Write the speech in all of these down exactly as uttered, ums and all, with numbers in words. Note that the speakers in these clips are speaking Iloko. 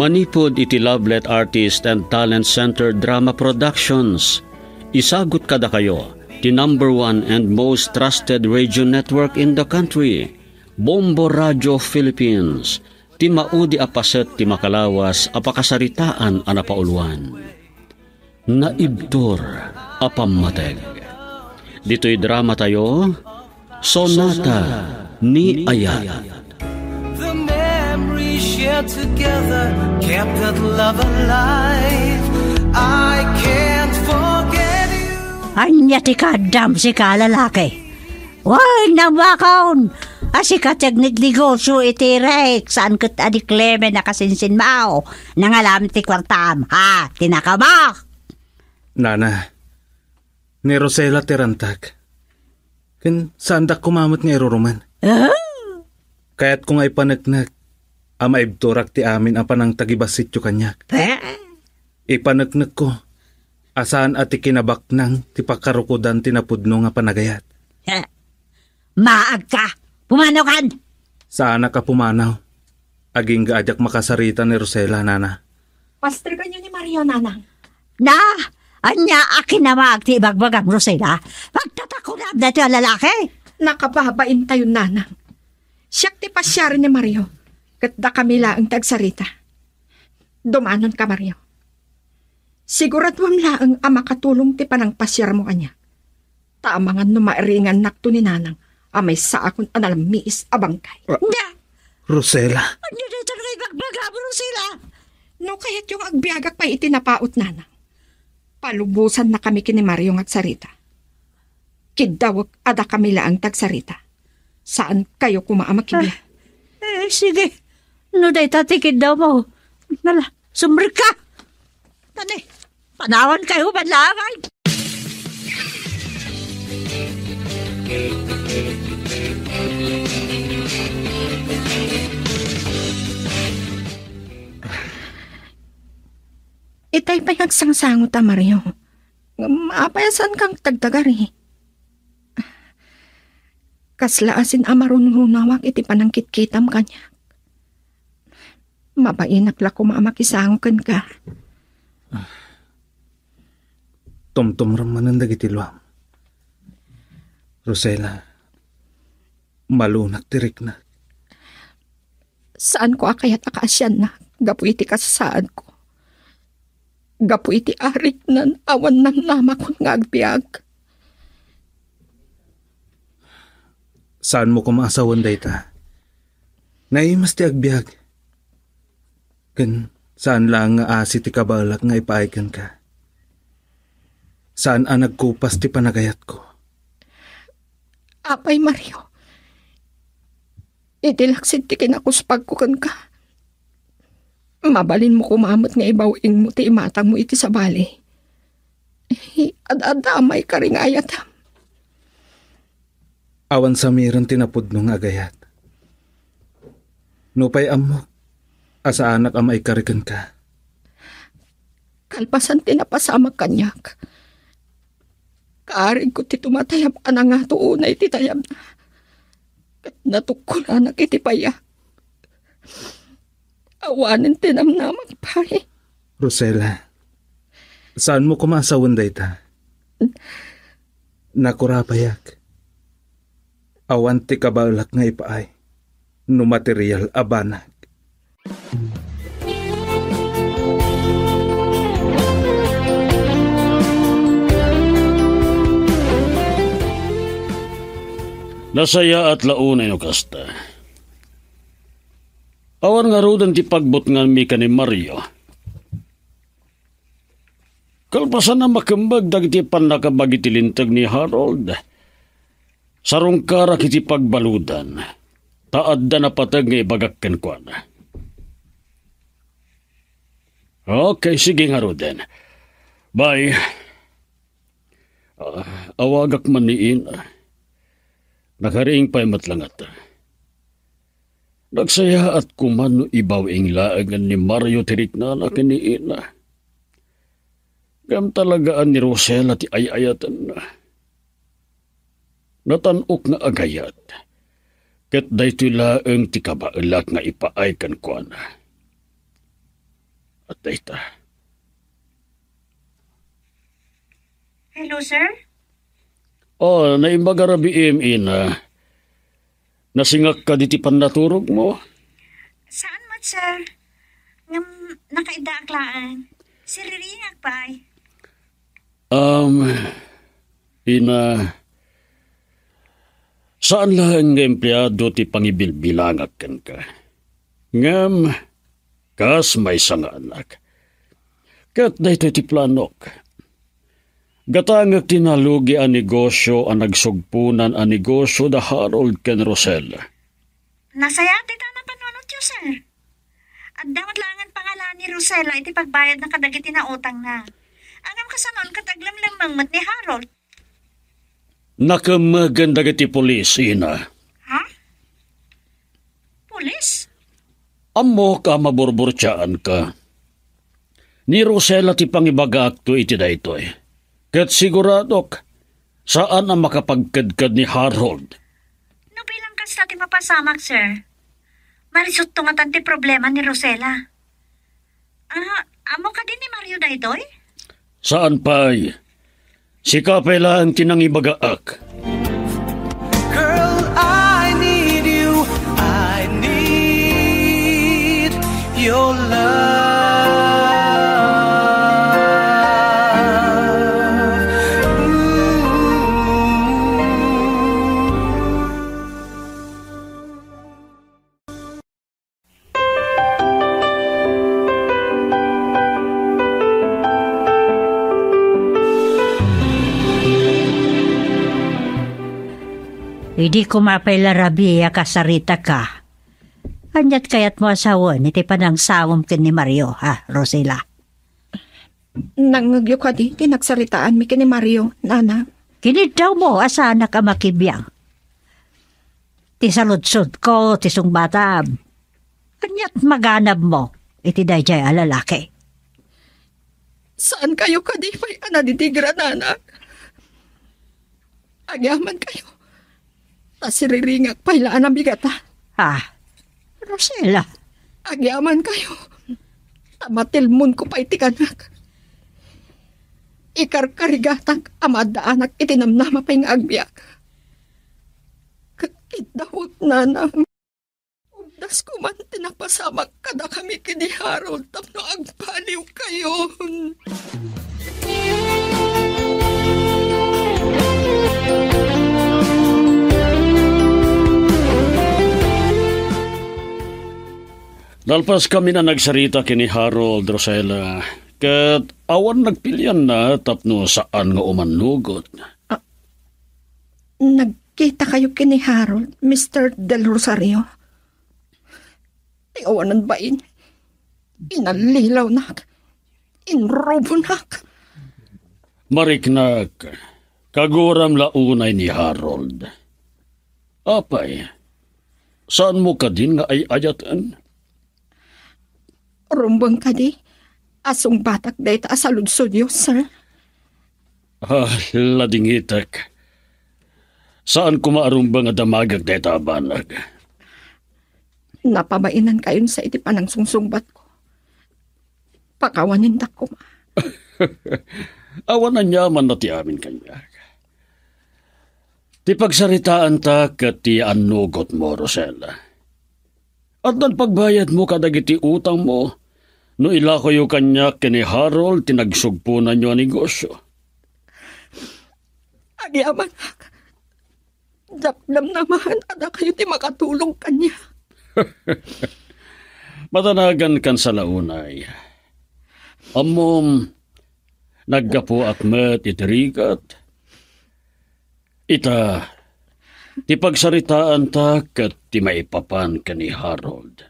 Manipud iti Lovelet Artist and Talent Center Drama Productions, isagut kadakayo ti number one and most trusted radio network in the country, Bombo Radio Philippines, ti maudi a paset ti makalawas a pakasaritaan a napauluan. Naibtur a pammateg. Ditoy dramatayo, Sonata ni Ayat. The memories shared together kept that love alive. I can't forget you. Ania ti kaaddam, sika a lalaki? Wen, namakon! A sika ti agnegnegosio iti rek, saan ket a ni Clement a kasinsinmao. Nangalam ti kuartam, ha? Tinakabak! Nana, ni Rosela ti rantag. Ken saandak koma met nga irurumen. Ah? Kayatko nga ipaneknek a maibturak ti amin a panangtagibasityo kaniak. Eh? Ipaneknekko a saan a ti kinabaknang ti pakarukodan ti napudno nga panagayat. Eh? Maagka! Pumanaw kan! Saanak a pumanaw. Agingga a diak makasarita ni Rosela, nana. Pasterkanyo ni Mario, nanang. Na, ania a kinamaag ti ibagbagam, Rosela? Pagtatakunam daytoy a lalaki? Nakababain tayo, nanang. Siak ti pasiaren ni Mario, ket dakami laeng ti agsarita. Dumanonka, Mario. Siguraduam laeng a makatulong ti panangpasiarmo kaniak. Ta amangan no mairengannakto ni nanang a maysaakon a nalammiis a bangkay. Ah. Ania? Rosela. Ania dayta nga ibagbagam, Rosela? No kayatyo nga agbiagak pay iti napaut, nanang, palubosannakami ken ni Mario nga agsarita. Kiddawek a dakami laeng ti agsarita. Saankayo koma a makibiag. Ah, eh, sige. No dayta ti kiddawmo, nala, sumrekka. Tani, panawankayo man laeng. Itay pay agsangsango ta, Mario. Ngem apay a saankang tagtagari? Kasla asin a marunrunawak iti panangkitkitam kaniak. Mabainak la koma a makisango kenka. Tumtumrem manen dagiti luam. Rosela, malunak ti riknak. Saanko a kayat a kaasiannak gapu iti kasasaadko. Gapu iti ariknan awan namnamakon nga agbiag. Saanmo koma a sawen dayta. Naimas ti agbiag. Ken saan laeng nga asi ti kabaelak nga ipaay kenka. Saan a nagkupas ti panagayatko. Apay, Mario, iti laksid ti kinakuspagko kenka, mabalinmo koma met nga ibaw-ingmo ti imatangmo iti sabali. Ad-adda a maikari nga ayatam. Awan samiren ti napudno nga agayat. Nupay ammok a saanak a maikari kenka. Kalpasan ti napasamak kaniak, kaarigko ti tumatayab a nangato unay ti tayabna. Ket natukkolanak iti payak. Awanen ti namnamak pay. Rosela, saanmo koma a sawen dayta. Nakurapayak. Awan ti kabaelak nga ipaay no material a banag. Nasayaat la unay no kasta. Awan ngaruden ti pagbutnganmi ken ni Mario. Kalpasan a makemmeg dagiti pannakabag iti linteg ni Harold, sarungkarak iti pagbaludan, ta adda napateg nga ibagak kenkuana. Okay, sige ngaruden. Bye. Ah, awagak man ni ina. Nakariing pay met la ngata. Nagsayaat koma no ibaw-ing laengen ni Mario ti riknana ken ni ina. Ngem talaga a ni Rosela ti ay-ayatenna. Natan-ok nga agayat, ket daytoy laeng ti kabaelak nga ipaay kenkuana. At dayta. Hello, sir? Oh, naimbag a rabiim, ina. Nasingak kadi ti pannaturogmo? Saan met, sir. Ngem nakaiddaak laeng. Siriringak pay. Um, ina, saan laeng nga empleado ti pangibilbilangak kenka. Ngem, kas maysa nga anak. Ket daytoy ti planok. Gatangek ti nalugi a negosio a nagsugponan a negosio da Harold ken Rosella. Nasayaat dayta a napanunotyo, sir. Adda met laengen pangalan ni Rosella iti pagbayadna kadagiti nautangna. Ngem kasano ket aglemlemmeng met ni Harold? Nakemmegen dagiti pulis, ina. Ha? Pulis? Ammok a maburburtiaanka. Ni Rosella ti pangibagaakto iti daytoy. Ket siguradok, saan a makapagkedked ni Harold. No bilang kasta ti mapasamak, sir, marisutto ngatan ti problema ni Rosella. Ah, ammo kadi ni Mario daytoy? Saan pay. Sika pay laeng ti nangibagaak. Girl, I need you. I need your love. Ooh. Idi koma pay la rabii a kasaritaka, aniat kayatmo a sawen iti panangsawem ken ni Mario, ha, Rosela? Nangngegyo kadi ti nagsaritaanmi ken ni Mario, nana? Kiniddawmo a saanak a makibiang. Ti saludsodko, ti sungbatam. Aniat maganabmo iti daydiay a lalaki? Saankayo kadi pay a nadidiguran, nana? Agyamankayo. Ta siriringak pay la a nabigatan. Ah, Rosela. Agyamankayo. Ta matilmonko pay ti kanak. Ikarkarigatak a maaddaanak iti namnama pay nga agbiag. Ket kiddawek, nanang. Ubdas koma ti napasamak kadakami ken ni Harold tapno agbaliwkayon. Nalpaskami a nagsarita ken ni Harold, Rosela, ket awan nagpilianna tapno saan nga umannugot. Ah, nagkitakayo ken ni Harold, Mister Del Rosario? Ti awanan bain, inallilawnak, inrubonak. Mariknak, kaguram la unay ni Harold. Apay, saanmo kadin nga ay-ayaten? Rumbeng kadi a sungbatak dayta a saludsodyo, sir? Ah, ladingitek. Saan koma a rumbeng a damagek dayta a banag. Napabainankayon sa iti panangsungsungbatko. Pakawanindak koma. Awan aniamanna ti amin kaniak. Ti pagsaritaanta ket ti annugotmo, Rosella. Addan pagbayadmo kadagiti utangmo no ilakoyo kaniak ken ni Harold ti nagsugponanyo a negosio. Agyamanak, dakdamnamaen a dakayo ti makatulong kaniak. Madanagan kan sa launay. Ammom, naggapuak met iti rigat. Ita, ti pagsaritaanta ket ti maipapan ken ni Harold.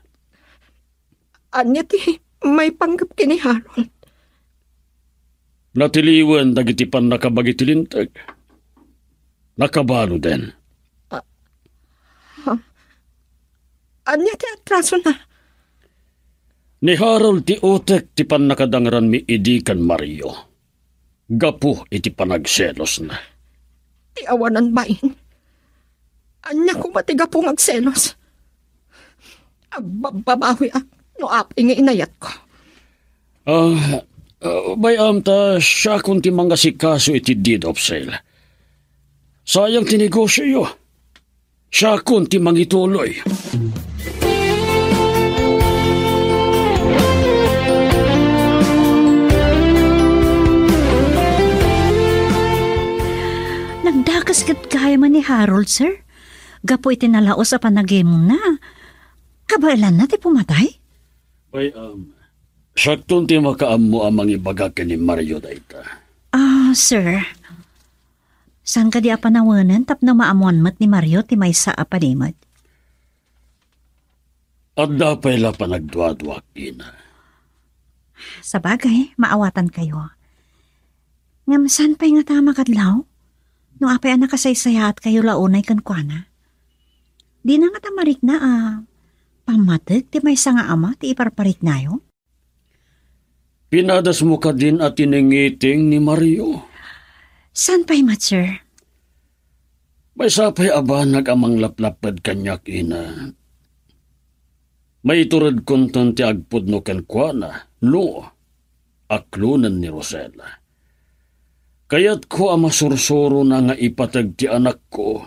Ania ti maipanggep ken ni Harold? Natiliwen dagiti pannakabagi ti Linteg. Nakabaluden. Ah, ha? Ania ti atrasona? Ni Harold ti utek ti pannakadangranmi idi ken Mario gapu iti panagselosna. Ti awanan bain. Ania koma ti gapu nga agselos? Agbabbabawiak no apay nga inayatko. Ah, ah, bay-am ta siakon ti mangasikaso iti deed of sale. Sayang ti negosioyo. Siakon ti mangituloy. Nagdakes ket gayam ni Harold, sir. Gapu iti nalaus a panagimongna, kabaelanna ti pumatay? Bay-am, siakton ti makaammo a mangibaga ken ni Mario dayta. Ah, sir. Saan kadi a panawenen tapno maammoan met ni Mario ti maysa a panimed? Adda pay la panagduaduak, Ina. Sabagay, maawatankayo. Ngem saan pay ngata a makadlaw? No apay a nakasaysayaatkayo la unay kenkuana? Dina ngata marikna a pammateg ti maysa nga ama ti iparpariknayo? Pinadasmo kadin a tinengngeteng ni Mario? Saan pay met, sir? Maysa pay a banag a manglaplapped kaniak, Ina. Maituredkonton ti agpudno kenkuana no aklonen ni Rosella. Kayatko a masursurona nga ipateg ti anakko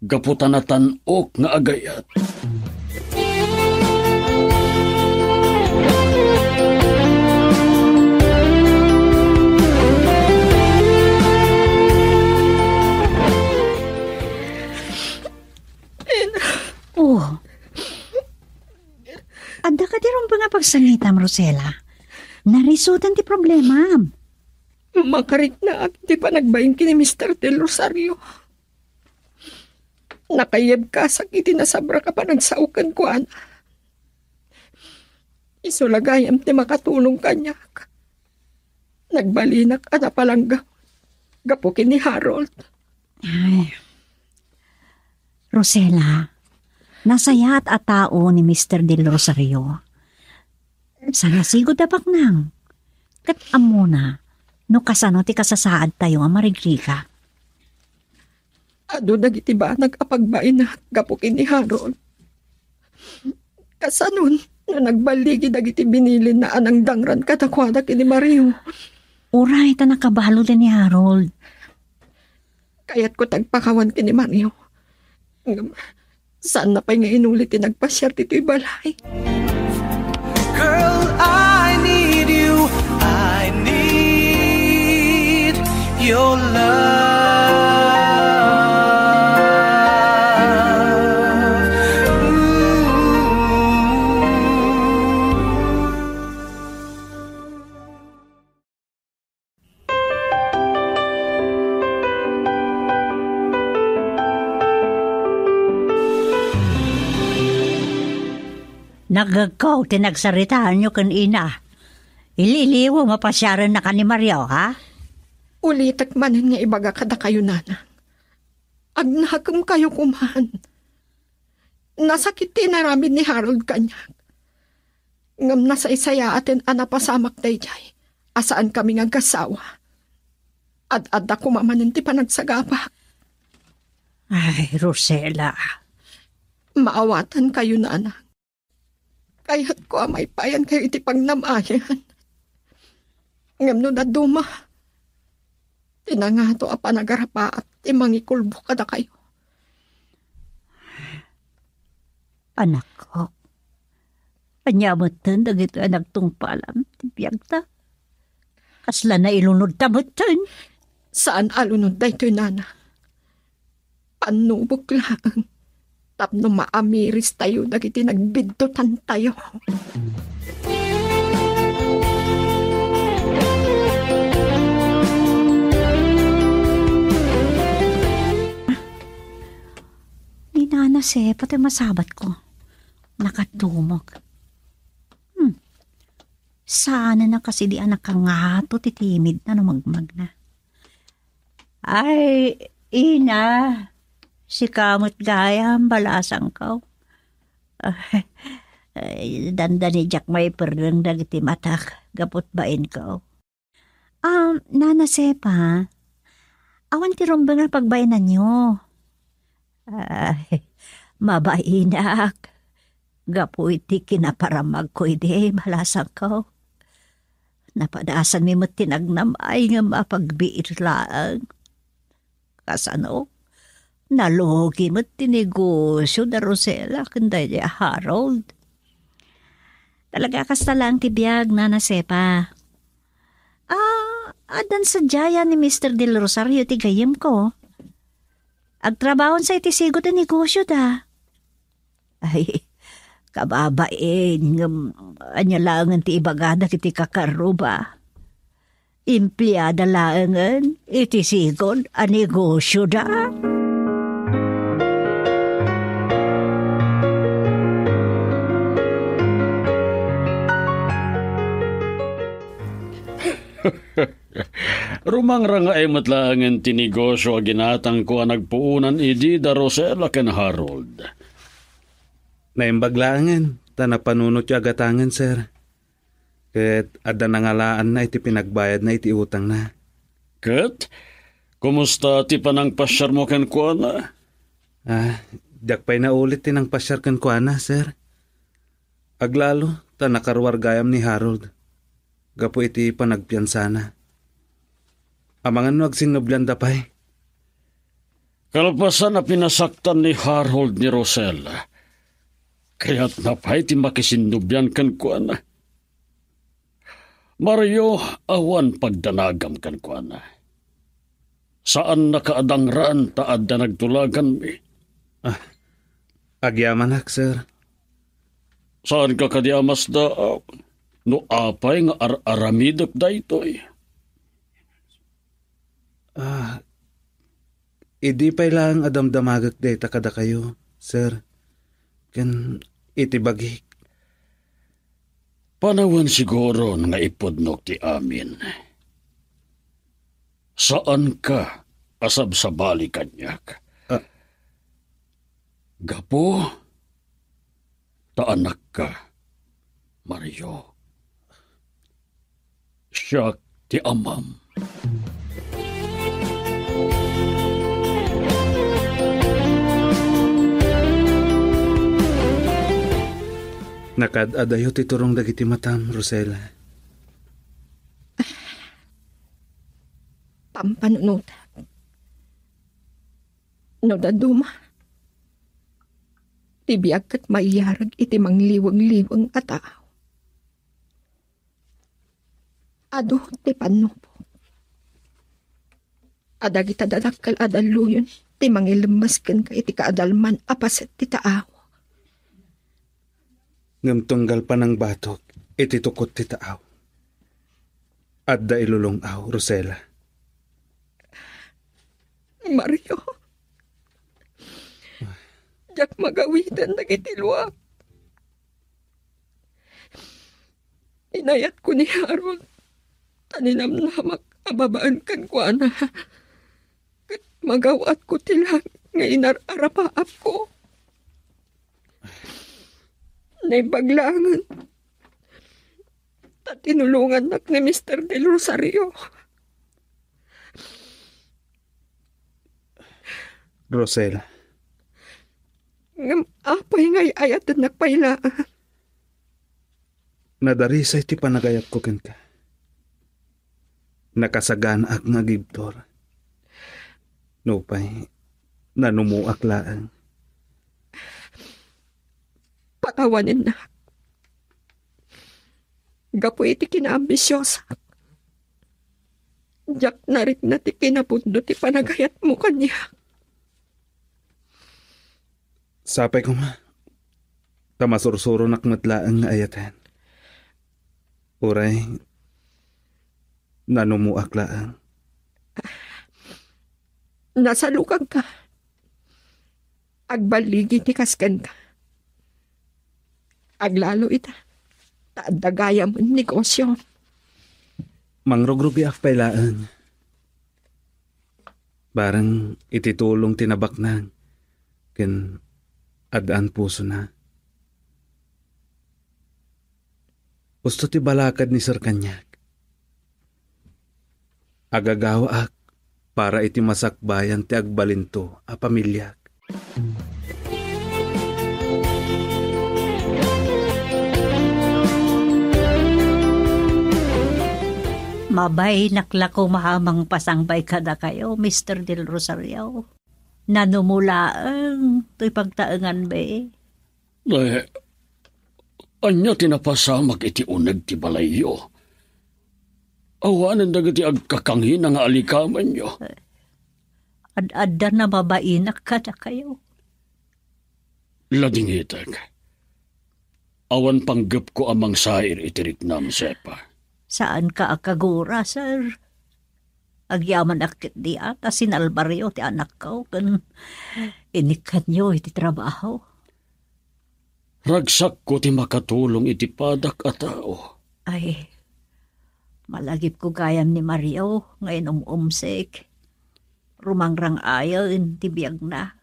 gapu ta natan-ok nga agayat. Oh. Adda kadi rumbeng a pagsangitam, Rosella? Narisutan ti problemam. Makariknaak iti panagbain ken ni Mister Del Rosario. Nakaibkasak iti nasabrak a panagsao kenkuana. Isu la gayam ti makatulong kaniak. Nagbalinak a napalangga gapu ken ni Harold. Ay. Rosella, nasayaat a tao ni Mister Del Rosario. Sanasigud a baknang. Ket ammona no kasano ti kasasaadtayo a marigrigat. Adu dagiti banag a pagbaina gapu ken ni Harold. Kasano no nagballigi dagiti binilinna a nangdangran kadakuada ken ni Mario? Uray ta nakabalud ni Harold. Kayatko ti agpakawan ken ni Mario. Ngem, saanna pay nga inuli ti nagpasiar ditoy balay. Girl, I need you. I need your love. Ooh. Nagagko ti nagsaritaanyo ken ina. Ililiwem a pasiarennakan ni Mario, ha? Ulitek manen nga ibaga kadakayo, Nanang. Agnakemkayo koman. Nasakit ti inaramid ni Harold kaniak. Ngem nasaysayaaten a napasamak daydiay a saankami nga agkassawa. Ad-adda koma manen ti panagsagabak. Ay, Rosella. Maawatankayo, Nanang. Kayatko a maipayankayo iti pagnam-ayan. Ngem no dadduma, ti nangato a panagarapaak ti mangikulbo kadakayo. Anakko, ania metten dagitoy a nagtungpalam ti biagta? Kasla nailunodta metten? Saan a lunod daytoy, Nana. Pannubok laeng tapno maamirestayo dagiti nagbiddutantayo. Ni Nana Sepa ti masabatko. Nakatumok. Hmm. Saan a nakasidi a nakangato ti timidna no magmagna. Ay, ina, sika met gayam, balasangko. Ay, dandani diak maiperreng dagiti matak, gaput bainko. Ah, Nana Sepa, awan ti rumbeng a pagbainanyo. Ay, mabainak. Gapu iti kinaparamagko idi, balasangko. Napadasanmi met ti nagnam-ay ngem a pagbiit laeng. Kasano? Nalugi met ti negosio da Rosela ken daydi a Harold. Talaga kasta laeng ti biag, Nana Sepa. Ah, addan sadiayan ni Mister Del Rosario ti gayyemko. Agtrabahonsa iti sigud a negosioda. Ay, kababain, ngem ania laengen ti ibagada iti kakarruba? Empleada laengen iti sigud a negosioda? Rumangrangay met laengen ti negosio a ginatangko a nagpuonan idi da Rosela ken Harold. Naimbag laengen ta napanunotyo a gatangen, sir. Ket adda nangalaanna iti pinagbayadna iti utangna. Ket kumusta ti panangpasiarmo kenkuana? Ah, diak pay naulit ti nangpasiar kenkuana, sir. Aglalo ta nakaruar gayam ni Harold gapu iti panagpiansana. Amangan no agsinnublianda pay. Kalpasan a pinasaktan ni Harold ni Rosella, kayatna pay ti makisinnublian kenkuana. Mario, awan pagdanagam kenkuana. Saannaka a dangran ta adda nagtulaganmi. Ah, agyamanak, sir. Saanka kadi a masdaaw no apay nga ar-aramidek daytoy? Ah, idi pay laeng a damdamagek dayta kadakayo, sir, ken iti bagik. Panawen siguron nga ipudnok ti amin. Saanka a sabsabali kaniak. Ah. Gapu ta anakka, Mario. Siak ti amam. Nakaad-adayo ti turong dagiti matam, Rosella. Pampanunotak. No dadduma, ti biag ket maiyarag iti mangliwengliweng a tao. Adu ti pannupok a dagita dadakkel a dalluyon ti mangilemmes kenka iti kaadalman a paset ti taaw. Ngem tunggal panangbatok iti tukot ti taaw, adda ilulong-aw, Rosella. Mario, diak magawiden dagiti luak. Inayatko ni Harold ta ninamnamak a babaen kenkuana. Ket magaw-atko ti langit nga inar-arapaapko. Naimbag laengen ta tinulongannak ni Mister Del Rosario. Rosel. Ngem apay nga ay-ayatennak pay laeng? Nadarisay ti panagayatko kenka. Nakasaganaak nga agibtur. Nupay, nanumoak laeng. Pakawanennak. Gapu iti kinaambisiosak, diak narikna ti kinapudno ti panagayatmo kaniak. Sapay koma, ta masursuronak met laeng nga ayaten. Uray, nanumoak laeng. Nasalukagka. Agballigi ti kas kenka. Aglalo ita, ta adda gayam negosio. Mangrugrugiak pay laeng. Bareng iti tulong ti nabaknang ken addaan pusona. Usto ti balakad ni Sir kaniak. Agagawaak para iti masakbayan ti agbalinto a pamiliak. Mabainak la koma a mangpasangbay kadakayo, Mister Del Rosario. Nanumulaeng toy pagtaenganmi. Eh, ania ti napasamak iti uneg ti balayyo? Awanen dagiti agkakangina nga alikamenyo. Ad-adda na mabainak kadakayo. Ladingitek. Awan panggepko a mangsair iti riknam, Sepa. Saanka a kagura, sir. Agyamanak ketdi a ta sinalbayo ti anakko ken inikkanyo iti trabaho. Ragsakko ti makatulong iti padak a tao. Ay, malagipko gayam ni Mario nga inum-umsek. Rumangrang-ayen ti biagna.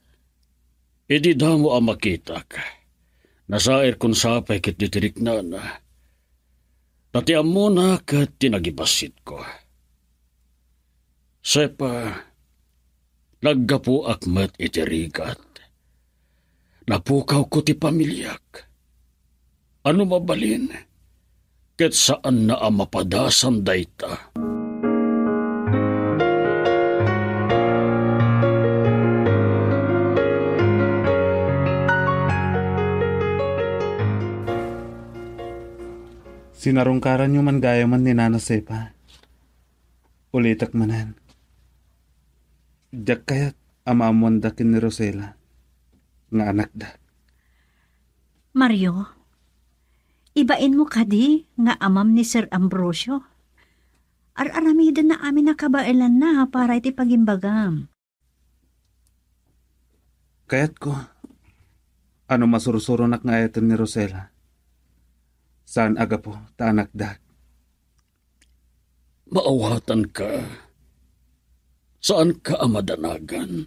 Idi damo a makitak, nasairkon sapay ket ditiriknana. Ta ti ammona ket ti nagibassitko. Sepa, naggapuak met iti rigat. Napukawko ti pamiliak. Ano mabalin, ket saanna a mapadasan dayta. Sinarungkaranyo man gayaman ni Nana Sepa. Ulitek manen. Diak kayat a maammoanda ken ni Rosela nga anakda. Mario, ibainmo kadi nga amam ni Sir Ambrosio? Ar-aramidenna amin a kabaelanna para iti pagimbagam. Kayatko, ano masursuronak nga ayaten ni Rosela. Saan a gapu ta anakdak. Maawatanka. Saanka a madanagan.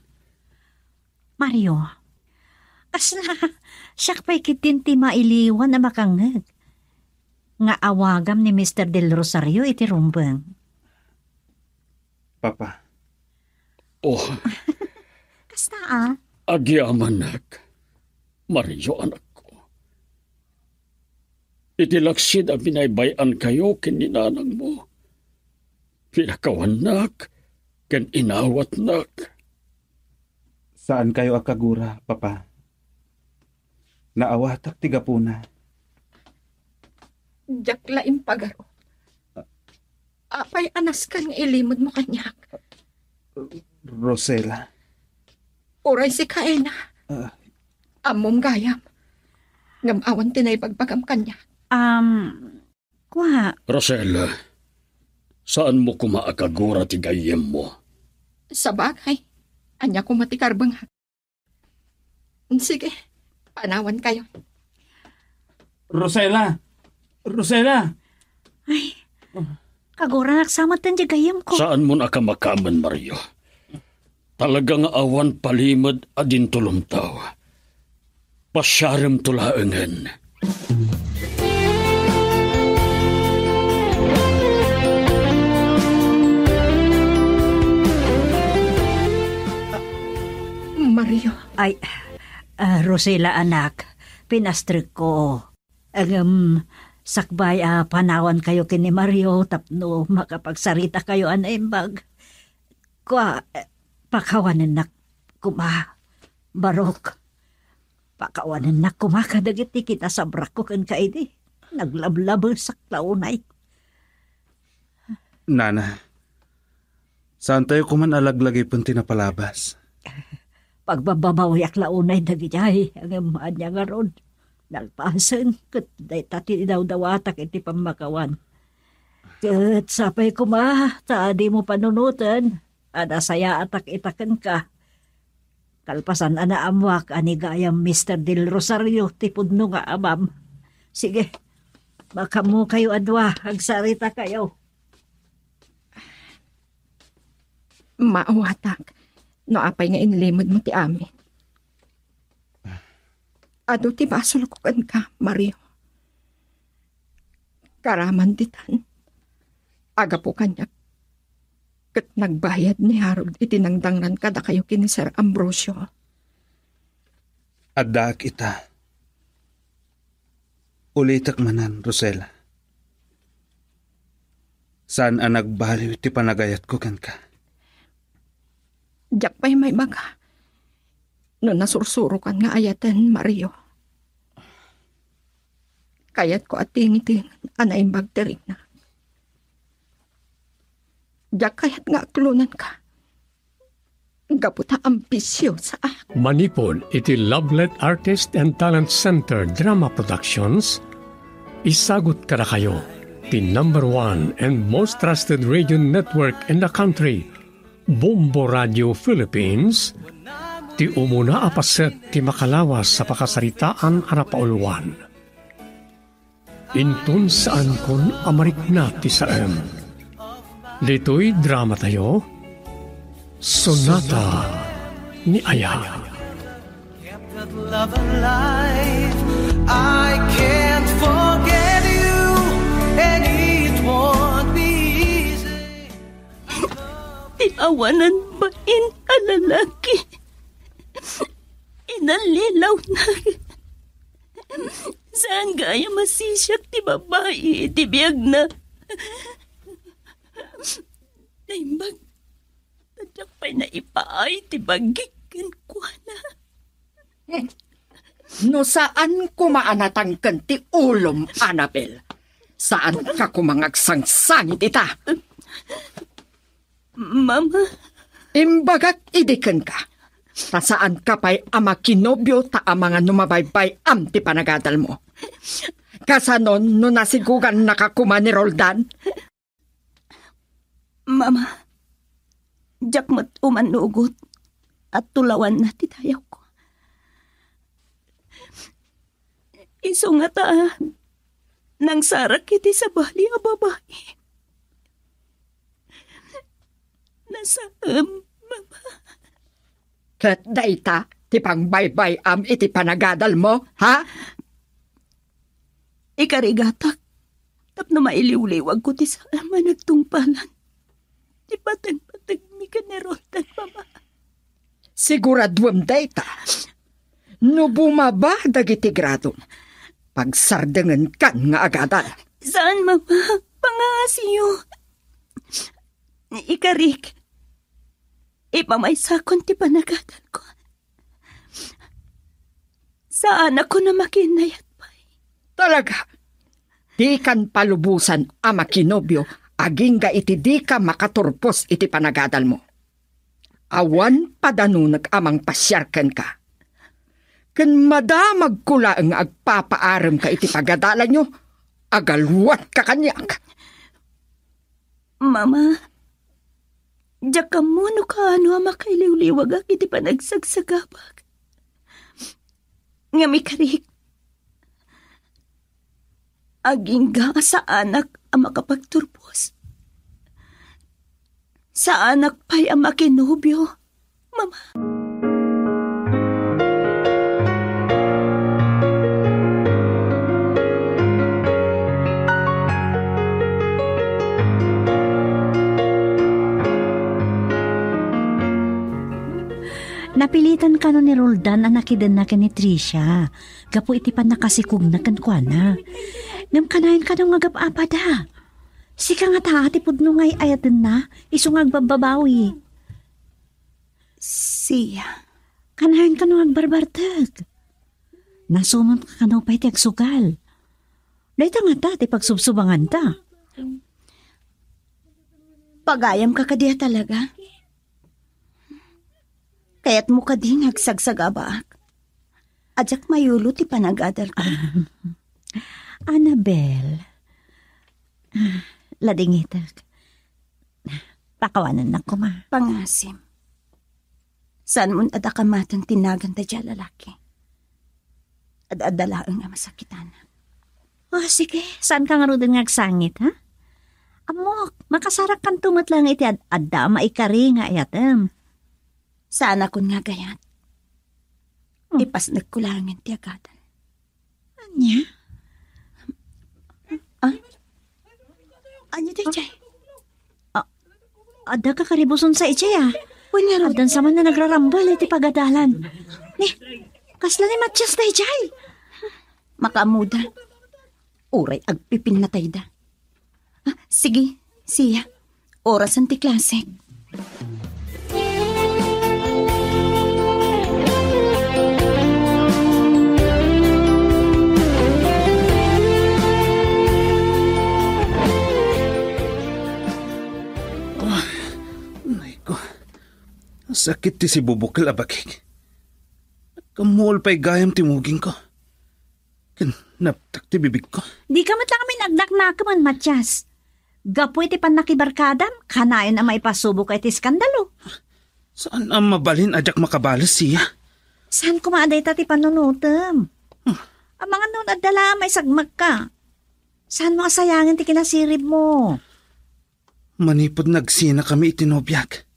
Mario, kasla, siak pay ketdin ti mailiwan a makangngeg nga awagam ni Mister Del Rosario iti rumbeng. Papa. Oh. Kasta, a? Agyamanak, Mario, anakko. Iti laksid a binaybay-ankayo ken ni nanangmo, pinakawannak ken inawatnak. Saankayo a kagura, Papa. Naawatak ti gapuna. Diak la impagarok. Apay a nasken nga ilimedmo kaniak? Rosela. Uray sika, Ena. Ah. Ammom gayam. Ngem awan ti naibagbagam kaniak. Um, kua. Rosela, saanmo koma a kagura ti gayyemmo? Sabagay, ania koma ti karbengak? Sige, panawankayo. Rosela! Rosela! Ay, kaguranak sa met ti gayyemko. Saanmon a kamakamen, Mario. Talaga nga awan palimed a dintulomtaw. Pasiaremto laengen. Mario. Ay, ah, Rosela, anak, pinastrekko. Ngem, sakbay a panawankayo ken ni Mario tapno makapagsaritakayo a naimbag. Kua, eh, pakawanennak koma, Barok. Pakawanennak koma kadagiti kinasabrakko kenka idi. Naglablabesak la unay. Nana, saantayo koman a laglagipen ti napalabas. Pagbabbabawiak la unay dagijay, ngem ania ngarud? Nalpasen, ket dayta ti idawdawatak iti pammakawan. Ket sapay koma, ta dimo panunoten, a nasayaatak ita kenka. Kalpasan a naammoak a ni gayam Mister Del Rosario ti pudno nga amam. Sige, makaammokayo a dua, agsaritakayo. Maawatak no apay nga inlimedmo ti amin. Adu ti basolko kenka, Mario. Karaman ditan, agapu kaniak, ket nagbayad ni Harold iti nangdangran kadakayo ken ni Sir Ambrosio. Addaak ita. Ulitek manen, Rosela. Saan a nagbaliw ti panagayatko kenka. Diak pay maibaga no nasursurokan nga ayaten, Mario. Kayatko a tingitingen a naimbag ti rikna. Diak kayat nga aklonanka gapu ta ambisiosaak. Manipud iti Lovelet Artist and Talent Center Drama Productions, isagut kadakayo ti number one and most trusted radio network in the country, Bombo Radio Philippines, ti umuna a paset ti makalawas a pakasaritaan a napauluan. Inton saankon a marikna ti saem. Ditoy dramatayo, Sonata ni Aya. Kept that love alive. I can't forget you, and it won't be easy. Ti awanan bain a lalaki. Inallilaw na. Saan gayam a sisiak ti babai iti biagna. Naimbag, ta diak pay naipaay ti bagik kenkuana. No saan koma a natangken ti ulom, Annabel, saanka koma nga agsangsangit ita. Mama. Imbagak idi kenka, ta saanka pay a makinobio ta amangan no mabaybay-am ti panagadalmo. Kasanon no nasigugannaka koma ni Roldan? Mama, diak met umannugot a tulawanna ti dayawko. Isu ngata, nangsarak iti sabali a babai. Nasaem, Mama. Ket dayta ti pangbaybay-am iti panagadalmo, ha? Ikarigatak, tapno mailiwliwagko ti saem a nagtungpalan ti patengpatengmi ken ni Roldan, Mama. Siguraduem dayta. No bumaba dagiti gradom, pagsardengenkan nga agadal. Saan, Mama. Pangasiyo. Ikarik, ipamaysakon ti panagadalko. Saanakon a makinnayat pay. Talaga, dikan palubosan a makinobio agingga iti dika makaturpos iti panagadalmo. Awan padanunek a mangpasiar kenka. Ken madamagko laeng nga agpapaaremka iti pagadalanyo, agaluatka kaniak. Mama, diak ammo no kaano a makailiwliwagak iti panagsagsagabak. Ngem ikarik, agingga a saanak a makapagturpos. Saanak pay a makinobio, Mama. Napilitan kano ni Roldan a nakidenna ken ni Tricia gapu iti pannakasikogna kenkuana. Ngem kanayon kano nga agap-apada. Sika ngata ti pudno nga ay-ayatenna, isu nga agbabbabawi. Siya. Kanayon kano agbarbartek. Nasunot ka kano pay ti agsugal. Dayta ngata ti pagsubsubanganta. Pagayamka kadi a talaga? Kayatmo kadi nga agsagsagabaak? Adiak mayulo ti panagadalko. Annabel, ah, ladingitek. Pakawanennak koma. Pangasim. Saanmon a dakamaten ti nagan daydiay a lalaki. Ad-adda laeng a masakitanak. O, sige, saanka ngaruden nga agsangit, ha? Ammok, makasarakkanto met laeng iti ad-adda a maikari nga ayatem. Saanakon nga agayat. Hmm. Ipasnekko laengen ti agadal. Ania? Ah? Ania daydiay? Ah, adda kakaribuson sa idiay, ah. Wen ngarud. Addan sa man nga nagrarambal iti pagadalan. Ni, kasla ni Matias daydiay. Makaammoda. Uray agpipinnatayda. Ah, sige. Siya, orasen ti klasek. Ay, nay ko. Sakit ti sibubukel a bagik. Kammuol pay gayam ti mugingko. Ken naptak ti bibigko. Dika met la kami nagdaknakemon, Matias. Gapu iti pannakibarkadam, kanayon a maipasubok iti iskandalo. Saan a mabalin a diak makabales, siya? Saan koma a dayta ti panunotem? Hmm. Amangan no adda la a maisagmakka. Saan mo a sayangen ti kinasirib mo? Manipud nagsinakami iti nobiak,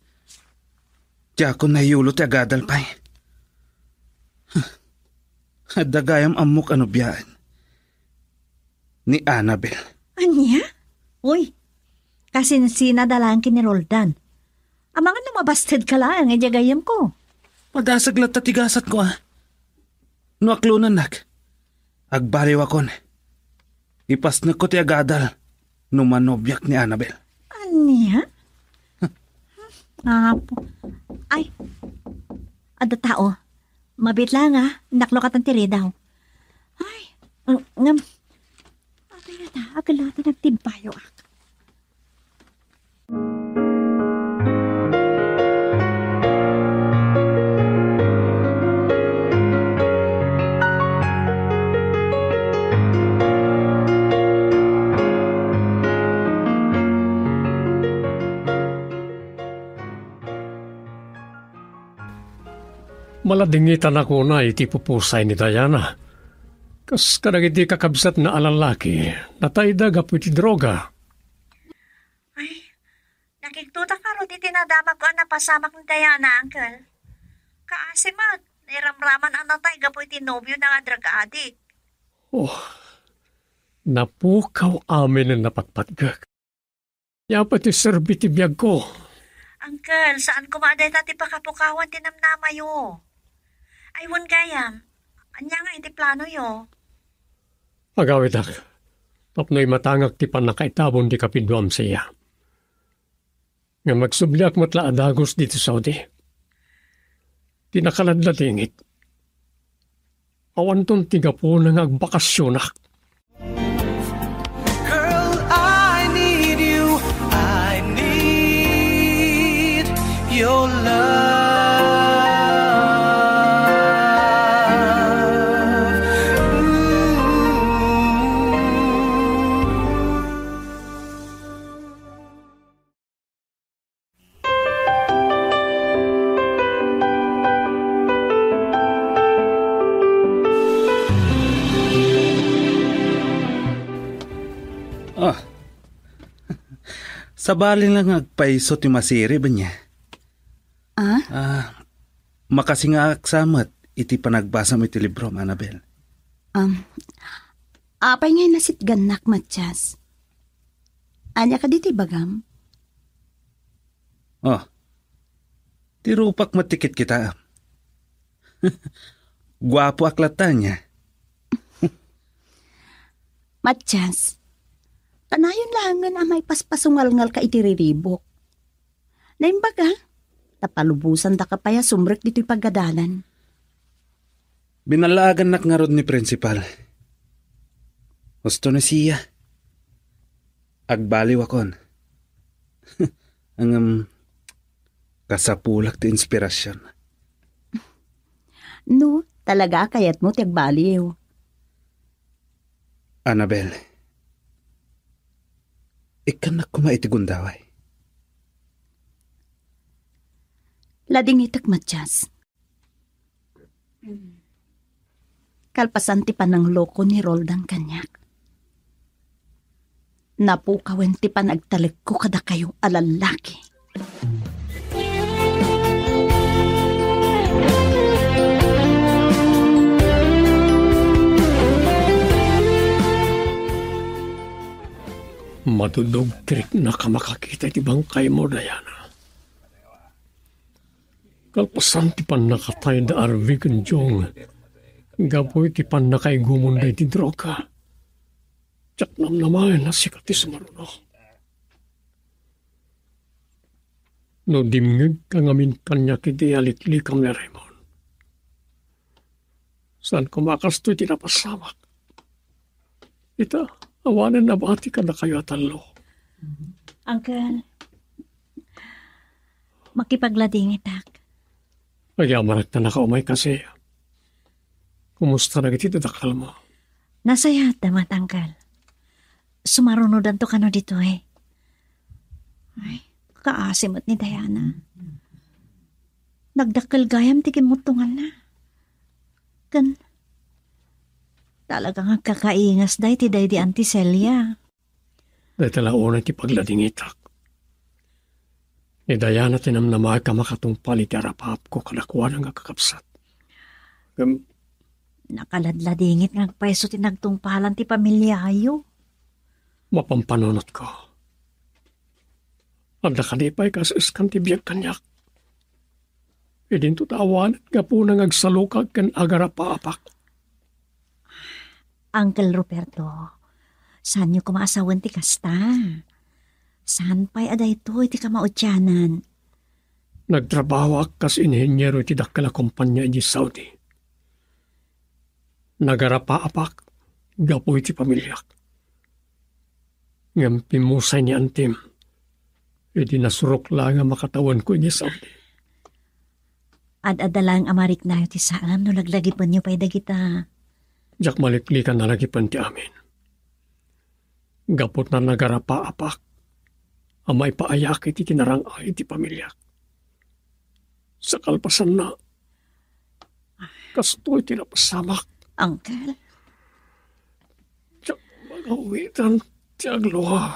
diakon nayulo ti agadal pay. Adda gayam ammok a nobiaen, ni Annabel. Ania? Uy, kasinsinada laeng ken ni Roldan. Amangan no mabastedka laeng idiay gayyemko. Padasag latta ti gasatko, a. No aklonennak, agbaliwakon. Ipasnekko ti agadal no manobiak ni Annabel. Ania? Apo. Ay, adda tao. Mabiit laeng, a, naklokatan ti ridaw. Ay, ng-, ngem, apay ngata, agla ta nagtimbayoak. Maladingitan a kuna iti pupusay ni Diana. Kas kadagiti kakabsatna a lallaki, natayda gapu iti droga. Ay, nakigtotak ngarud iti nadamagko a napasamak ni Diana, Uncle. Kaasi met, nairamraman a natay gapu iti nobiona nga drug addict. Oh, napukaw amin a napatpatgek. Ania pay ti serbi ti biagko? Uncle, saan koma a dayta ti pakapukawan ti namnamayo. Ay, wen gayam, ania ngay ti planoyo? Agawidak, tapno imatangak ti pannakaitabon ti kapiduam, siya. Ngem agsubliak met la a dagus ditoy Saudi. Ti nakaladladingit, awanton ti gapuna nga agbakasionak. Girl, I need you. I need your love. Ooh. Ah. Sabali la nga agpayso ti masirib, ania? Ah? Ah, makasingaak sa met iti panagbasam iti librom, Annabel. Um, apay ngay nasitgannak, Matias? Ania kadi ti ibagam? Oh, ti rupak met ti kitkitaem. Guapoak latta, ania? Matias, kanayon laengen a maipaspasungalngalka iti riribuk. Naimbag, a, ta palubosandaka pay a sumrek ditoy pagadalan. Binallaagannak ngarud ni Principal. Husto ni siya. Agbaliwakon. Ngem, kasapulak ti inspirasyon. No, talaga a kayatmo ti agbaliw. Annabel, ikkannak koma iti gundaway. Ladingitek, Matias. Kalpasan ti panangloko ni Roldan kaniak, napukawen ti panagtalekko kadakayo a lallaki. Madudog ti riknak a makakita iti bangkaymo, Diana. Kalpasan ti pannakatay da Arvy ken Jong gapu iti pannakaigumonda iti droga, diak namnamaen a sika ti sumaruno. No dimngegka ngamin kaniak iti aliklikam ni Raymond. Saan koma a kastoy ti napasamak. Ita, awanen nabati kadakayo a tallo. Uncle, makipagladingitak. Agyamanak ta nakaumay kasi. Kumusta dagiti dadakkelmo? Nasayaat da met, Uncle. Sumarunodanto kano ditoy. Ay, kaasi met ni Diana. Nagdakkel gayam ti kimmuttonganna. Ken talaga nga agkakaingasda iti daydi Auntie Celia. Dayta la unay ti pagladingitak. Ni Diana ti namnamaek a makatungpal iti arapaapko kadakuada nga kakabsat. Ngem nakaladladingit nga agpayso ti nagtungpalan ti pamiliayo. Mapampanunotko. Adda kadi pay kas-eskan ti biag kaniak. Idinto ta awanen gapuna nga agsalukag ken agarapaapak. Uncle Roberto, saanyo koma a sawen ti kasta. Saan pay a daytoy ti kamaudianan? Nagtrabahoak kas inheniero iti dakkel a kompania idiay Saudi. Nagarapaapak gapu iti pamiliak. Ngem pimmusay ni antim idi nasurok laeng a makatawenko idiay Saudi. Ad-adda laeng a mariknayo ti saan no laglagipenyo pay dagita. Diak maliklikan a lagipen ti amin. Gapu ta nagarapaapak a maipaayak iti kinarang-ay ti pamiliak. Sa kalpasanna, kastoy ti napasamak. Uncle? Diak magawitan ti aglua.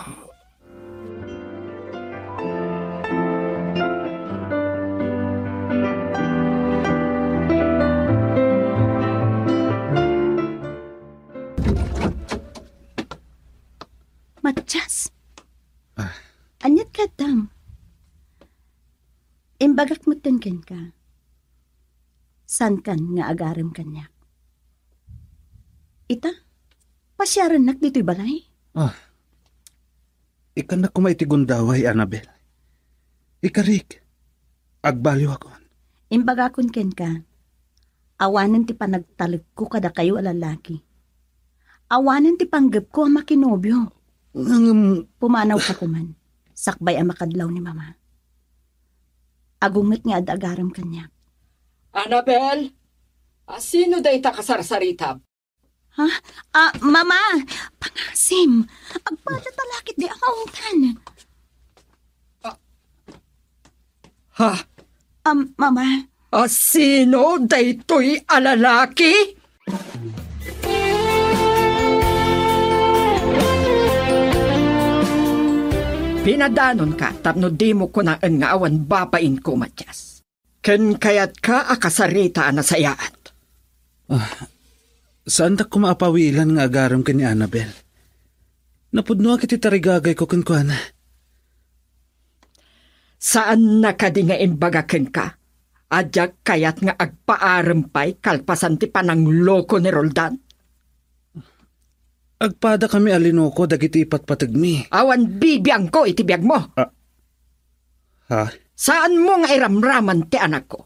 Matias? Ah. Ania ti kayattam? Imbagak metten kenka. Saankan nga agarem kaniak. Ita, pasiarennak ditoy balay. Ah. Ikkannak koma iti gundaway, Annabel. Ikarik, agbaliwakon. Imbagakon kenka, awanen ti panagtalekko kadakayo a lalaki. Awanen ti panggepko a makinobio. Ngem pumanawka koman, sakbay a makadlaw ni Mama. Agunget nga adda agarem kaniak. Annabel, a sino dayta kasarsaritam? Ha? Ah, Mama, pangasim. Agpada ta lakit di amaungtan. Ah. Ha? Um, Mama. A sino daytoy a lalaki? Pinadanonka tapno dimo kunaen nga awan babainko, Matias. Ken kayatka a kasarita a nasayaat. Ah, saandak koma a pawilan nga agarem ken ni Annabel. Napudnoak iti tarigagayko kenkuana. Saanna kadi nga imbaga kenka a diak kayat nga agpaarem pay kalpasan ti panangloko ni Roldan? Agpadakami a linuko dagiti ipatpategmi. Awan bibiangko iti biagmo. Ah. Ha? Saanmo nga iramraman ti anakko.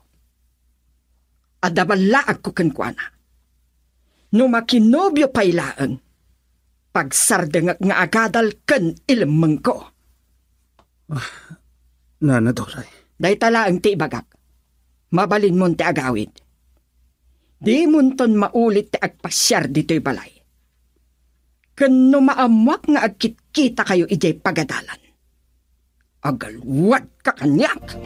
Adda ballaagko kenkuana. No makinobio pay laeng, pagsardengek nga agadal ken ilemmengko. Ah, Nana Doray. Dayta laeng ti ibagak. Mabalinmon ti agawid. Dimonton maulit ti agpasiar ditoy balay. Ken no maammoak nga agkitkitakayo idiay pagadalan, agalwadka kaniak.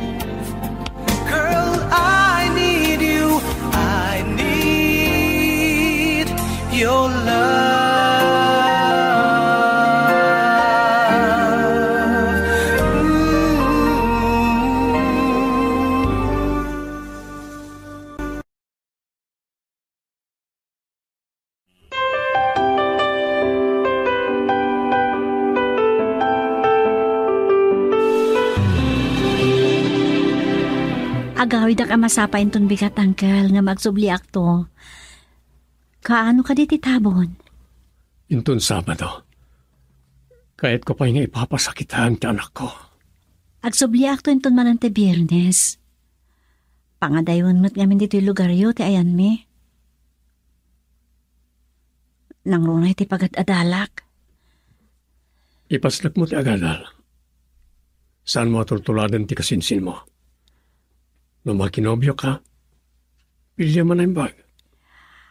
Girl, I need you. I need your love. Ooh. Agawidak a masapa inton bigat, Uncle, ngem agsubliakto. Kaano kadi ti tabon? Inton Sabado, kayatko pay nga ipapasakitaen ti anakko. Agsubliakto inton manen ti Biernes. Pangadayon met ngamin ditoy lugaryo ti ayanmi. Nangruna iti pagad-adalak. Ipasnek mo ti agadal. Saan mo a tultuladen ti kasinsinmo. No makinobio ka, bilia man naimbag.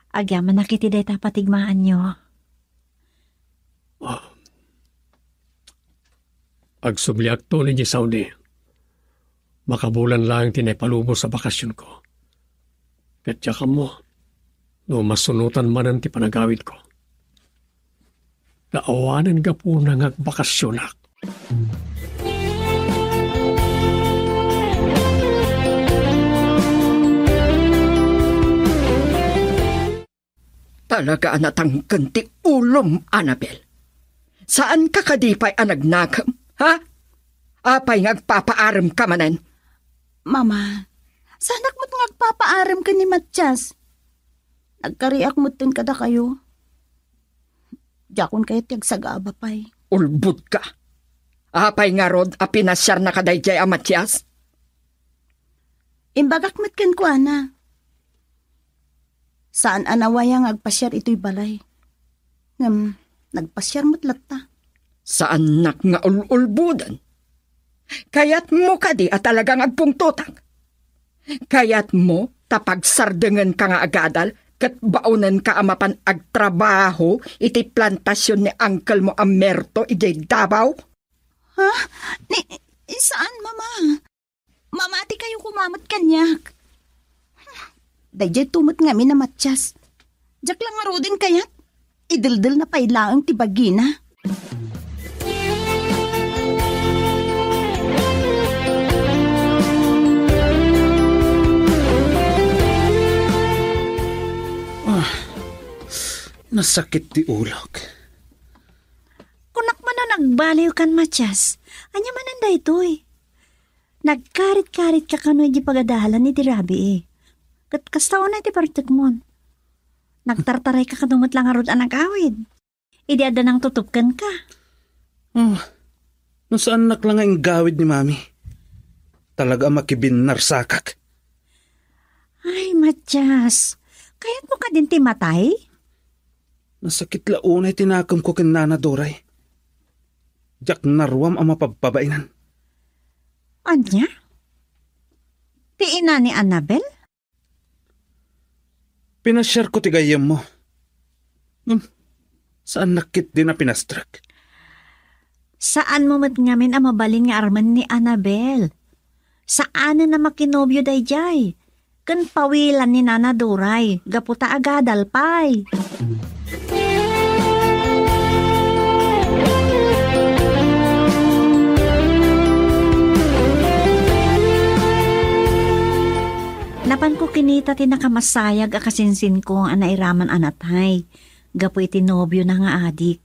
Agyamanak iti dayta patigmaanyo. Ah. Agsubliakto idiay Saudi. Makabulan laeng ti naipalubos a bakasionko. Ket diak ammo no masunotan manen ti panagawidko. Ta awanen gapuna nga agbakasionak. Talaga a natangken ti ulom, Annabel. Saanka kadi pay a nagnakem, ha? Apay nga agpapaaremka manen? Mama, saanak met nga agpapaarem ken ni Matias. Nagkariak metten kadakayo. Diakon kayat ti agsagaba pay. Ulbodka. Apay ngarud a pinasiarnaka daydiay a Matias? Imbagak met kenkuana. Saan a nawaya nga agpasiar itoy balay. Ngem, nagpasiar met latta. Saannak nga ul-ulboden. Kayatmo kadi a talaga nga agpungtotak? Kayatmo ta pagsardengenka nga agadal ket baonenka a mapan agtrabaho iti plantasion ni angkelmo a Merto idiay Davao? Ha? Ni, saan, Mama? Mamati kayo kumamat kaniak. Daydiay tumet ngamin a Matias. Diak la ngaruden kayat. Ideldel na pay laeng ti bagina. Ah, nasakit ti ulok. Kunak man a nagbaliw kan Matias. Ania manen daytoy? Nagkarit-karit ka kano iti pagadalan iti rabii. Ket kasta unay ti partekmon. Nagtartaray ka kano met la ngarud a nagawid. Idi adda nangtutupken ka. Oh, no saannak la nga inggawid ni Mami. Talaga a makibinnarsakak. Ay, Matias. Kayatmo kadin ti matay? Nasakit la unay ti nakemko ken Nana Doray. Diak naruam a mapabpabainan. Ania? Ti ina ni Annabel? Pinasiarko ti gayyemmo. Ngem, saannak ketdin a pinastrek. Saanmo met ngamin a mabalin nga armen ni Annabel. Saanen a makinobio daydiay. Ken pawilan ni Nana Doray gapu ta agadal pay. Napanko kinita ti nakamasayag a kasinsinko a nairaman a natay gapu iti nobiona nga adik.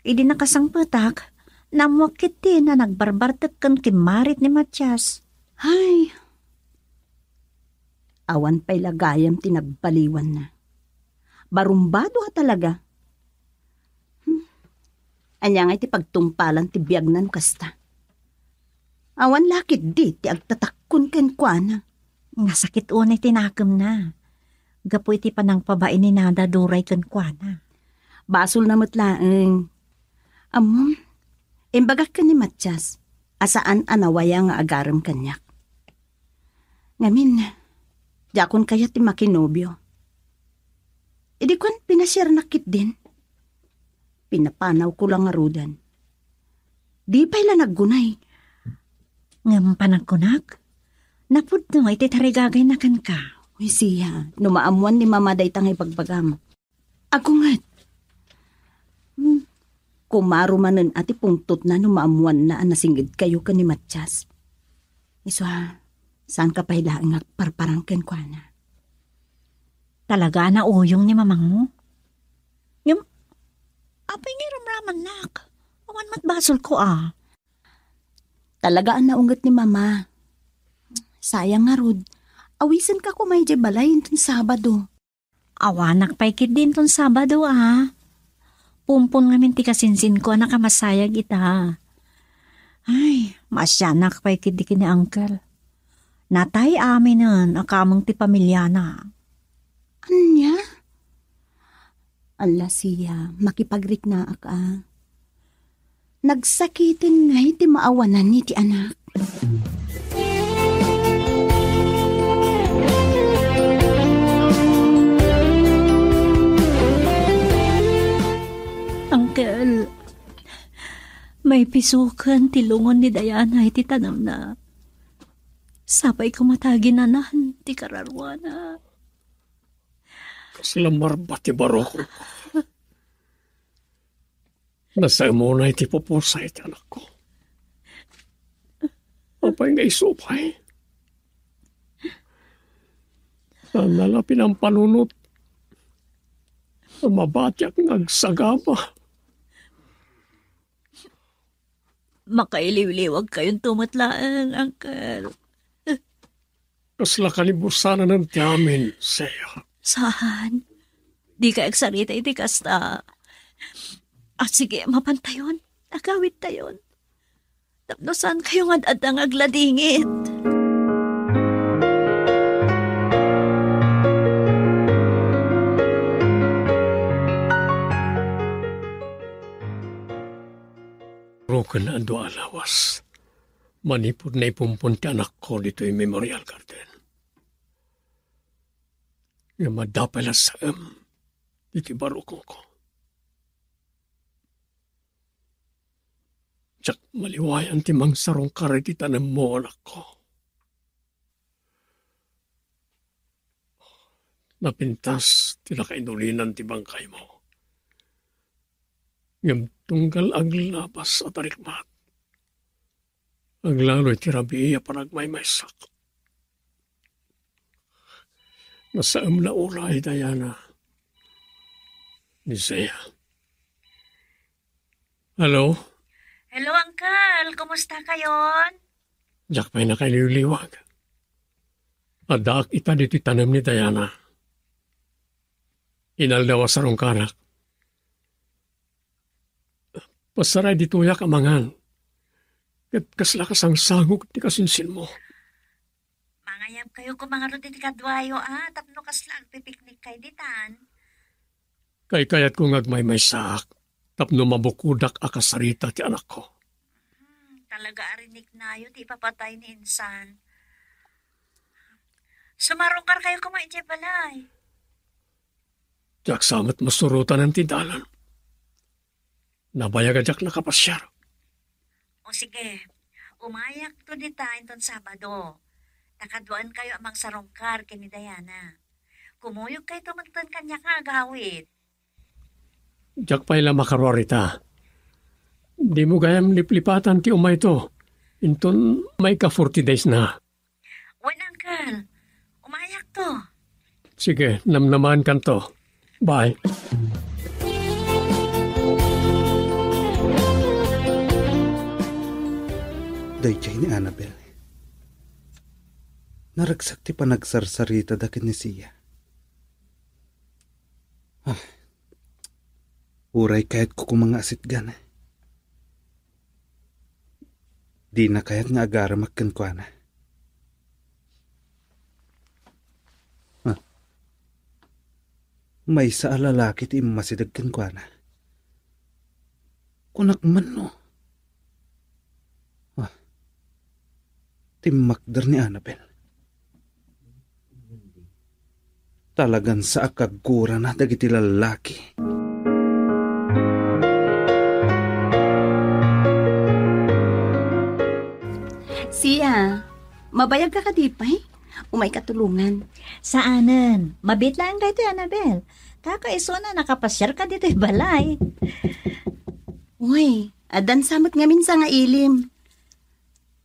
Idi nakasangpetak, naammoak ketdin a nagbarbartek ken kimmarit ni Matias. Ay, awan pay la gayam ti nagbaliwanna. Barumbado a talaga. Hmm. Ania ngay ti pagtungpalan ti biagna no kasta? Awan la ketdi ti agtatakkon kenkuana. Nasakit unay ti nakemna gapu iti panangpabain ni Nana Doray kenkuana. Basolna met laeng. Ammom, imbagak ken ni Matias a saan a nawaya nga agarem kaniak. Ngamin, diakon kayat ti makinobio. Idi kuan, pinasiarnak ketdin. Pinapanawko la ngaruden. Di pay la naggunay. Ngem panagkunak, napudno iti tarigagayna kenka. Uy, siya, no maammuan ni Mama dayta nga ibagbagam. Agunget. Hmm. Kumaro manen a ti pungtotna no maammuanna a nasingedkayo ken ni Matias. Isu a, saanka pay laeng nga agparparang kenkuana. Talaga a nauyong ni mamangmo? Ngem, apay nga iramramannak? Awan met basolko a. Talaga a naunget ni Mama. Sayang ngarud, awisenka koma idiay balay inton Sabado. Awanak pay ketdi inton Sabado a. Pumpon ngamin ti kasinsinko a nakamasayag ita. Ay, maasianak pay ketdi ken ni Uncle. Natay aminen a kameng ti pamiliana. Ania? Alla, Sia, makipagriknaak a. Nagsakiten ngay ti maawanan iti anak. Uncle, maipisoken ti lungon ni Diana iti tanemna. Sapay koma ta aginanan ti kararuana. Kasla marba ti barok. Nasaem unay ti pupusa iti anakko. Apay nga isu pay? Saan la pinampanunot a mabatiak nga agsagaba? Makailiwliwagkayonto met laeng, Uncle. Kasla kalibusanan ti amin, Sia. Saan? Dikay agsarita iti kasta. Ah, sige, mapantayon. Agawidtayon. Tapno saankayo nga ad-adda nga agladingit. Ruken a dua a lawas, manipud naipumpon ti anakko ditoy Memorial Garden. Ngem adda pay lasaem iti barukongko. Diak maliwayan ti mangsarungkar iti tanemmo, anakko. Napintas ti nakainulinan ti bangkaymo. Ngem tunggal aglabas a tarikmat, aglalo iti rabii a panagmaymaysak. Nasaem la unay, Diana, ni Sia. Hello? Hello, Uncle. Kumusta kayon? Diak pay nakailiwliwag. Addaak ita ditoy tanem ni Diana. Inaldaw a sarungkarak. Pasaray ditoyak a mangan. Ket kasla kasangsangok ti kasinsinmo. Mangayabkayo koma ngarud iti kaduayo a tapno kasla agpipiknikkay ditan. Kaykayatko nga agmaymaysaak tapno mabukodak a kasarita ti anakko. Hmm, talaga a riniknayo ti ipapatay ni insan. Sumarungkarkayo koma idiay balay. Diak sa met masurotanan ti dalan. Nabayag a diak nakapasiar. O sige, umayakto dita inton Sabado. Ta kaduaenkayo a mangsarungkar ken ni Diana. Kumuyogkayto metten kaniak nga agawid. Diak pay la makaruar ita. Dimo gayam liplipatan ti umayto inton maika forty days na. Wen, Uncle. Umayakto. Sige, namnamaenkanto. Bye. Daydiay ni Annabel. Naragsak ti panagsarsaritada ken ni Sia. Ah, uray kayatko koma nga asitgan. Dina kayat nga agaremak kenkuana. Ah. Maysa a lalaki ti immasideg kenkuana. Kunak man no. Ah. Timmakder ni Annabel. Talagan sa a kaggurana dagiti lallaki. Sia, mabayagka kadi pay? Umayka tulongan. Saanen. Mabiit laeng daytoy, Annabel. Kakaisuna, nakapasiarka ditoy balay. Uy, addan sa met ngamin sa nga ilim.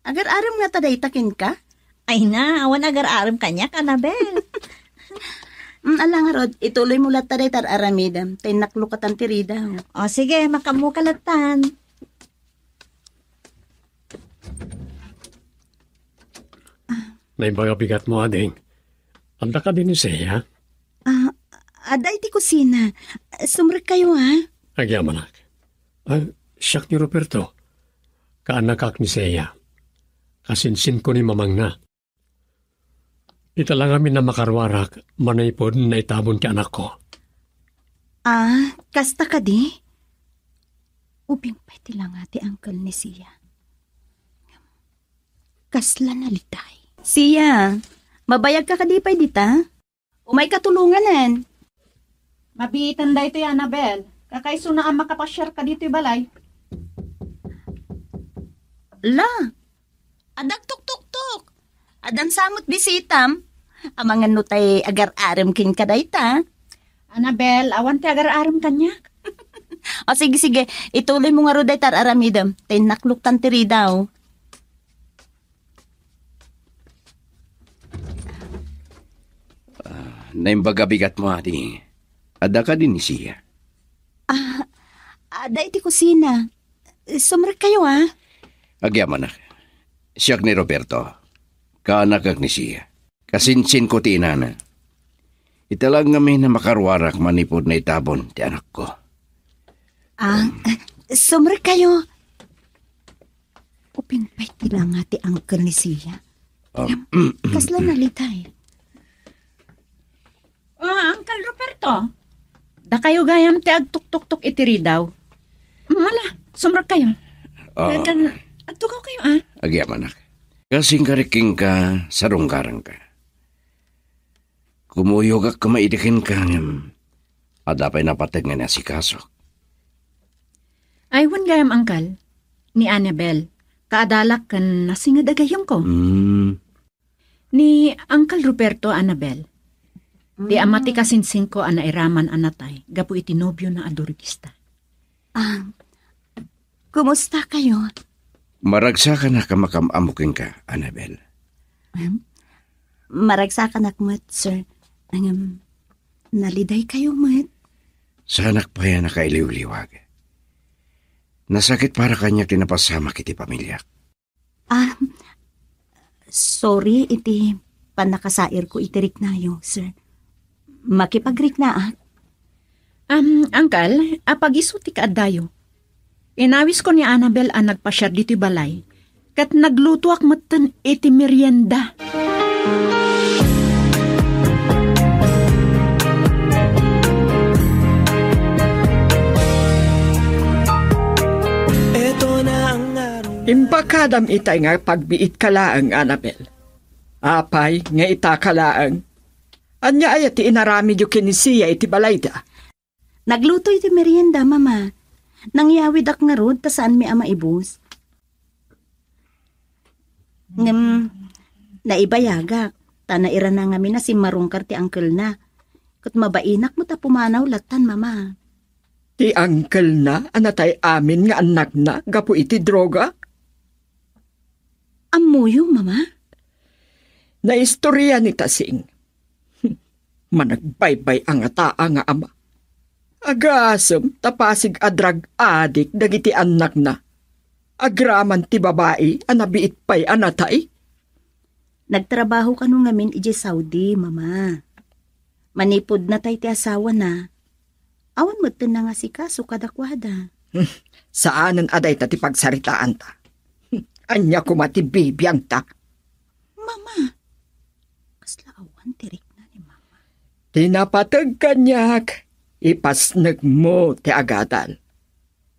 Agar-arem ngata dayta kenka? Ay na, awan agar-arem kaniak, Annabel. Mm, ala ngarud, ituloymo latta dayta ar-aramidem, ta innak lokatan ti ridaw. O sige, makaammoka lattan. Naimbag a bigatmo, ading. Adda kadi ni Sia? Ah, adda iti kusina. Sumrekkayo, ha? Agyamanak. Ah, siak ni Roberto. kaanakak ni Sia. Kasinsinko ni mamangna. Ita la ngamin a makaruarak manipud naitabon ti anakko. Ah, kasta kadi? Ubing pay ti langa ti uncle ni Sia. Kasla nalitay. Sia, mabayagka kadi pay dita? Umayka tulonganen. Mabiitan daytoy, Annabel. Kakaisuna a makapasiarka ditoy balay. La, adda agtuktuktok. Addan sa met bisitam. Amangan no tay agar-arem kenka dayta. Annabel, awan ti agar-arem kaniak. O, sige, sige. Ituloy mo ngarud dayta ar-aramidem. Tay nakluktan ti ridaw. Ah, naimbag a bigat mo, adi. Adda kadi ni Sia? Ah, adda iti kusina. Sumrekkayo, ah. Agyamanak. Siak ni Roberto. Kaanakak ni Sia. Kasinsinko ti inana. Ita la ngamin a makaruarak manipud naitabon ti anakko. Ah, sumrekkayo. Ubing pay ti langa ti uncle ni Sia. Ah, kasla nalitay. Ah, Uncle Roberto, dakayo gayam ti agtuktuktok iti ridaw. Mala, sumrekkayo. Ah. Kan, agtugaw kayo, ah. Agyamanak. Kasingkarik kenka, sarungkaranka. Kumuyogak koma idi kenka, ngem adda pay napateg nga inasikaso. Ay, wen gayam, Uncle. Ni Annabel, kaadalak ken nasinged a gayyemko. Hmm. Ni Uncle Roberto, Annabel. Ti ama ti kasinsinko a nairaman a natay gapu iti nobiona a durigista. Ah, kumusta kayo? Maragsakanak a makam-ammo kenka, Annabel. Em? Maragsakanak met, sir. Ngem, naliday kayo met. Saanak pay a nakailiwliwag. Nasakit para kaniak ti napasamak iti pamiliak. Ah, sorry iti pannakasairko iti riknayo, sir. Makipagriknaak. Am, Uncle, apag-isu ti kaaddayo. Inawisko ni Annabel a nagpasiar ditoy balay, ket naglutoak metten iti merienda. Impakadam itay nga pagbiitka laeng, Annabel. Apay nga itaka laeng? Ania aya ti inaramidyo ken ni Sia iti balayda? Nagluto iti merienda, Mama. Nangyawidak ngarud ta saanmi a maibus. Ngem, naibayagak, ta nairana ngamin a simmarungkar ti angkelna. Ket mabainak met a pumanaw lattan, Mama. Ti angkelna a natay amin nga annakna gapu iti droga? Ammoyo, Mama? Naistorya ni Tasing. Managbaybay a ngataa nga ama. Agasem ta pasig a drug addict dagiti annakna. Agraman ti babai a nabiit pay a natay. Nagtrabaho kano ngamin idiay Saudi, Mama. Manipud natay ti asawana, awan metten nangasikaso kadakuada. Hmm, saanen a dayta ti pagsaritaanta. Hmm, ania koma ti bibiangta? Mama, kasla awan ti rikna ni Mama. Ti napateg kaniak, ipasnekmo ti agadal.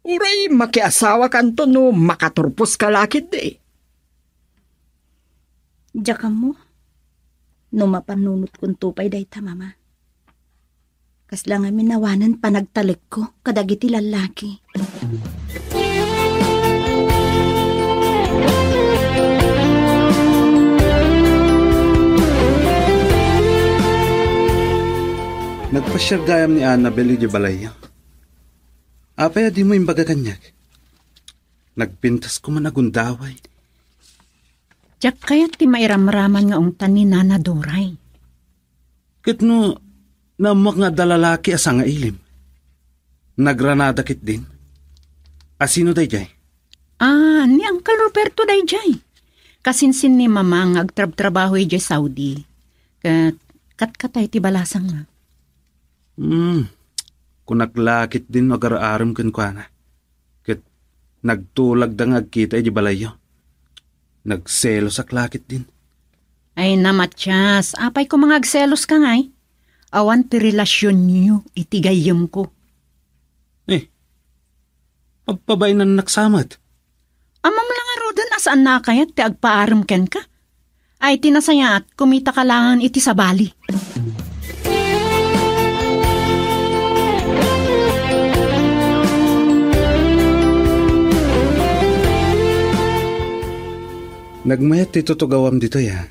Uray makiasawakanto no makaturposka la ketdi. Diak ammo no mapanunotkonto pay dayta, Mama. Kasla ngamin awanen panagtalekko kadagiti lallaki. Nagpasiar gayam ni Annabel idiay balayyo. Apay a dimo imbaga kaniak? Nagpintasko man a gundaway. Diak kayat ti mairamraman nga ungtan ni Nana Doray. Ket no naammoak nga adda lalaki a sangailim, nagranada ketdin. A sino daydiay? Ah, ni Uncle Roberto daydiay. Kasinsin ni Mama nga agtrabtrabaho idiay Saudi. Ket katkatay ti balasangna. Hmm. Kunak la ketdin no agar-arem kenkuana. Ket Nagtulagda nga agkita idiay balayyo. Nagselosak la ketdin. Ay na, Matias, apay koma nga agseloska ngay? Awan ti relasionyo iti gayyemko. Eh, pagpabainannak sa met. Ammom la ngaruden a saanna a kayat ti agpaarem kenka. Ay, ti nasayaat, kumitaka laeng iti sabali. Nagmayat ti tutugawam ditoy, a.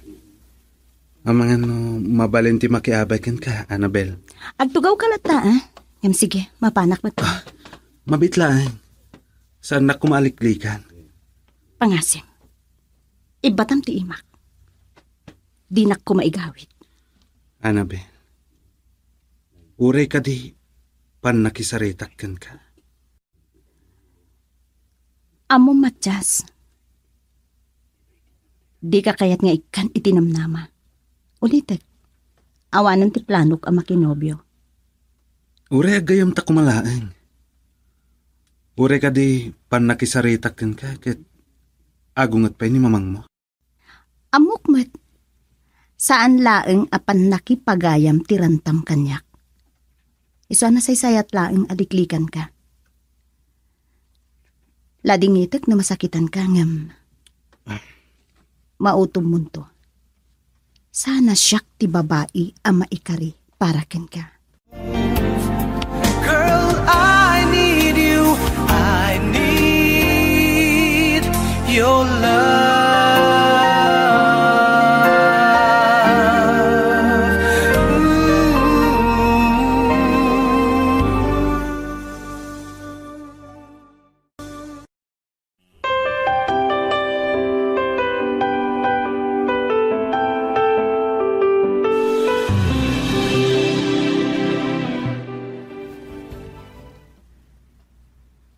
Amangan no mabalin ti makiabay kenka, Annabel. Agtugawka latta, a? Ngem sige, mapanak met. Ah, mabit laeng. Saannak koma a liklikan. Pangasim. Ibbatam ti imak. Dinak koma igawid. Annabel, uray kadi pannakisaritak kenka. Ammom, Matias, dika kayat nga ikkan iti namnama. Ulitek, awanen ti planok a makinobio. Uray aggayamta koma laeng. Uray kadi pannakisaritak kenka ket agunget pay ni mamangmo. Ammok met, saan laeng a pannakipagayam ti rantam kaniak. Isu a nasaysayat laeng a liklikanka. Ladingitek no masakitanka ngem mautommonto. Sana siak ti babai a maikari para kenka. Girl, I need you. I need your love. Ooh.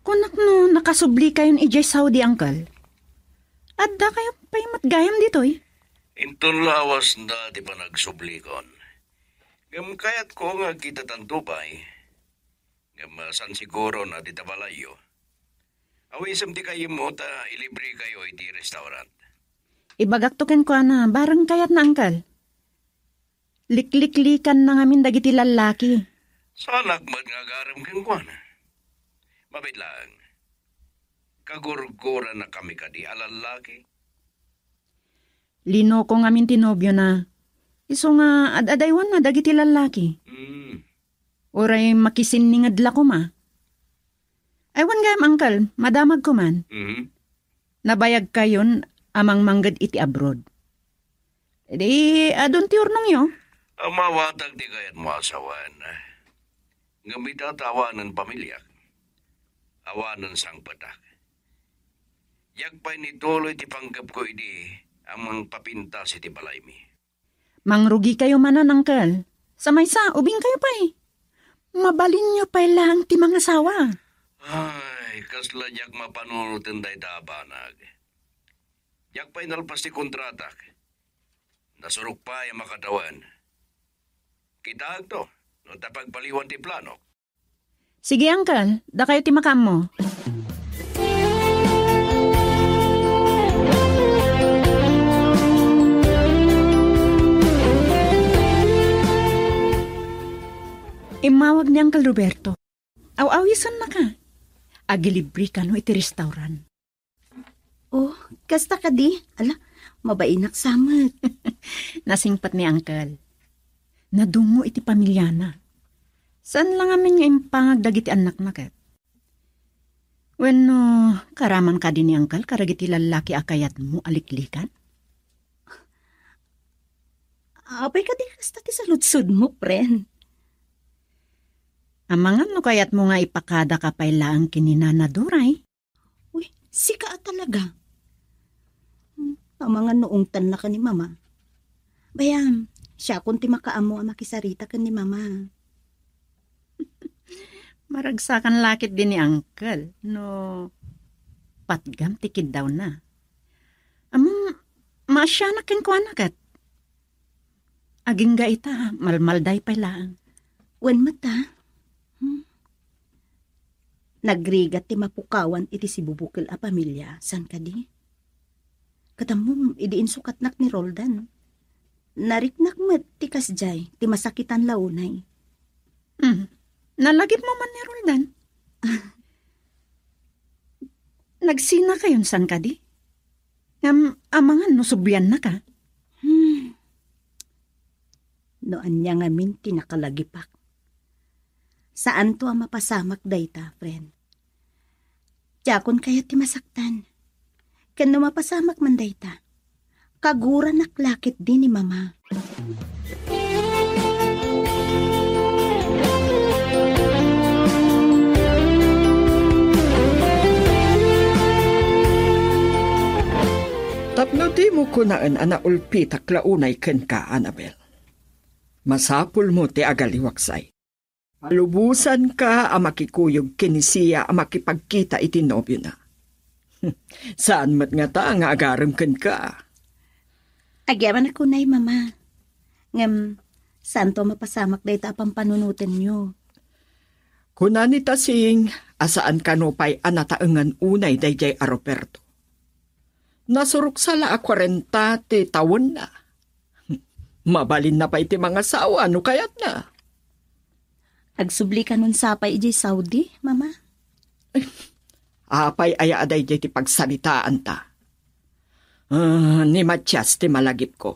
Kunak no nakasublikayon idiay Saudi, Uncle. Addakayo pay met gayam ditoy? Inton lawas da ti panagsublikon. Ngem kayatko nga agkitatanto pay. Ngem, ah, saan siguron a dita balayyo. Awisem ti kaayemmo ta ilibrekayo iti restaurant. Ibagakto kenkuana, bareng kayatna, Uncle. Likliklikanna ngamin dagiti lallaki. Saanak met nga agarem kenkuana. Mabit laeng. Kagurgurannakami kadi a lallaki. Linoko ngamin ti nobiona. Isu nga ad-adaywanna dagiti lallaki. Hmm. Uray makisinninged la koma. Ay, wen gayam, Uncle, madamagko man. Mhm. Nabayagkayon a mangmangged iti abroad. Di, adun ti urnongyo? Amawatak ti kayatmo a sawen. Ngem ita ta awanen pamiliak. Awanen sangpetak. Diak pay ni tuloy ti panggepko idi a mangpapintas iti balaymi. Mangrugikayo manen, Uncle. Sa maysa, ubingkayo pay. Mabalinyo pay laeng ti mangasawa. Ay, kasla diak mapanunoten dayta a banag. Diak pay nalpas ti kontratak. Nasurok pay a makatawen. Kitaekto, no ta pagbaliwan ti planok. Sige, Uncle. Dakayo ti makaammo. Immawag ni Uncle Roberto. Aw-awisennaka. Agilibre kano iti restaurant. Oh, kasta kadi? Ala, mabainak sa met. Nasingpet ni Uncle. Nadungngo iti pamiliana. Saan la ngamin nga impangag dagiti annakna ket? Wenno, karaman kadi ni Uncle kadagiti lallaki a kayatmo a liklikan? Apay kadi kasta ti saludsodmo, friend? Amangan no kayatmo nga ipakadaka pay laeng ken ni Nana Duray? Uy, sika a talaga. Hmm, amangan no ungtannaka ni Mama. Bayam, siakon ti makaammo a makisarita ken ni Mama. Maragsakan la ketdi ni Uncle no patgam ti kiddawna. Ammom, maasianak kenkuana ket. Agingga ita, malmalday pay laeng. Wen met, a? Hmm. Nagrigat ti mapukawan iti sibubukel a pamilia, saan kadi? Ket ammom, idi insukatnak ni Roldan, nariknak met ti kasdiay ti masakitan la unay. Hmm. Nalagipmo man ni Roldan? Nagsinakayon, saan kadi? Ngem amangan no subliannaka. Hmm. No ania ngamin ti nakalagipak. Saanto a mapasamak dayta, friend. Diakon kayat ti masaktan. Ken no mapasamak man dayta, kaguranak la ketdi ni Mama. Tapno dimo kunaen a naulpitak la unay kenka, Annabel, masapulmo ti agaliwak say. Malubosanka a makikuyog ken ni Sia a makipagkita iti nobiona. Saan met ngata nga agarem kenka. Agyamanak unay, Mama. Ngem, saanto a mapasamak dayta a pampanunotenyo? Kuna ni Tasing a saan kano pay a nataengan unay daydiay a Roberto. Nasuroksa la a kuarenta ti tawenna. Mabalinna pay ti mangasawa no kayatna. Agsubli kanon sapay idiay Saudi, Mama? Apay aya a daydiay ti pagsaritaanta? Ah, ni Matias ti malagipko.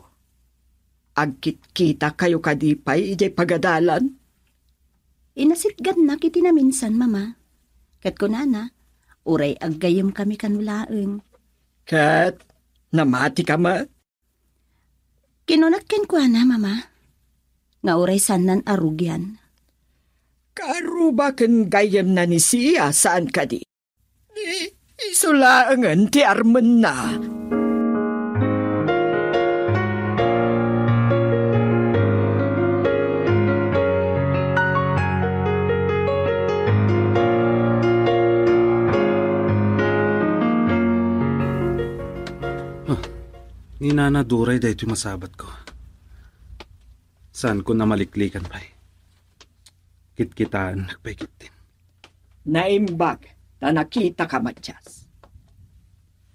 Agkitkitakayo kadi pay idiay pagadalan? Inasitgannak iti naminsan, Mama. Ket kunana, uray aggayyemkami kano laeng. Ket namatika met? Kinunak kenkuana, Mama, nga uray saannan a rugian. Karuba ken gayyemna ni Sia, saan kadi? Ni isu laengen ti armenna. Ah, ni Nana Duray daytoy masabatko. Saanko a maliklikan pay. Kitkitaennak pay ketdin. Naimbag ta nakitaka, Matias.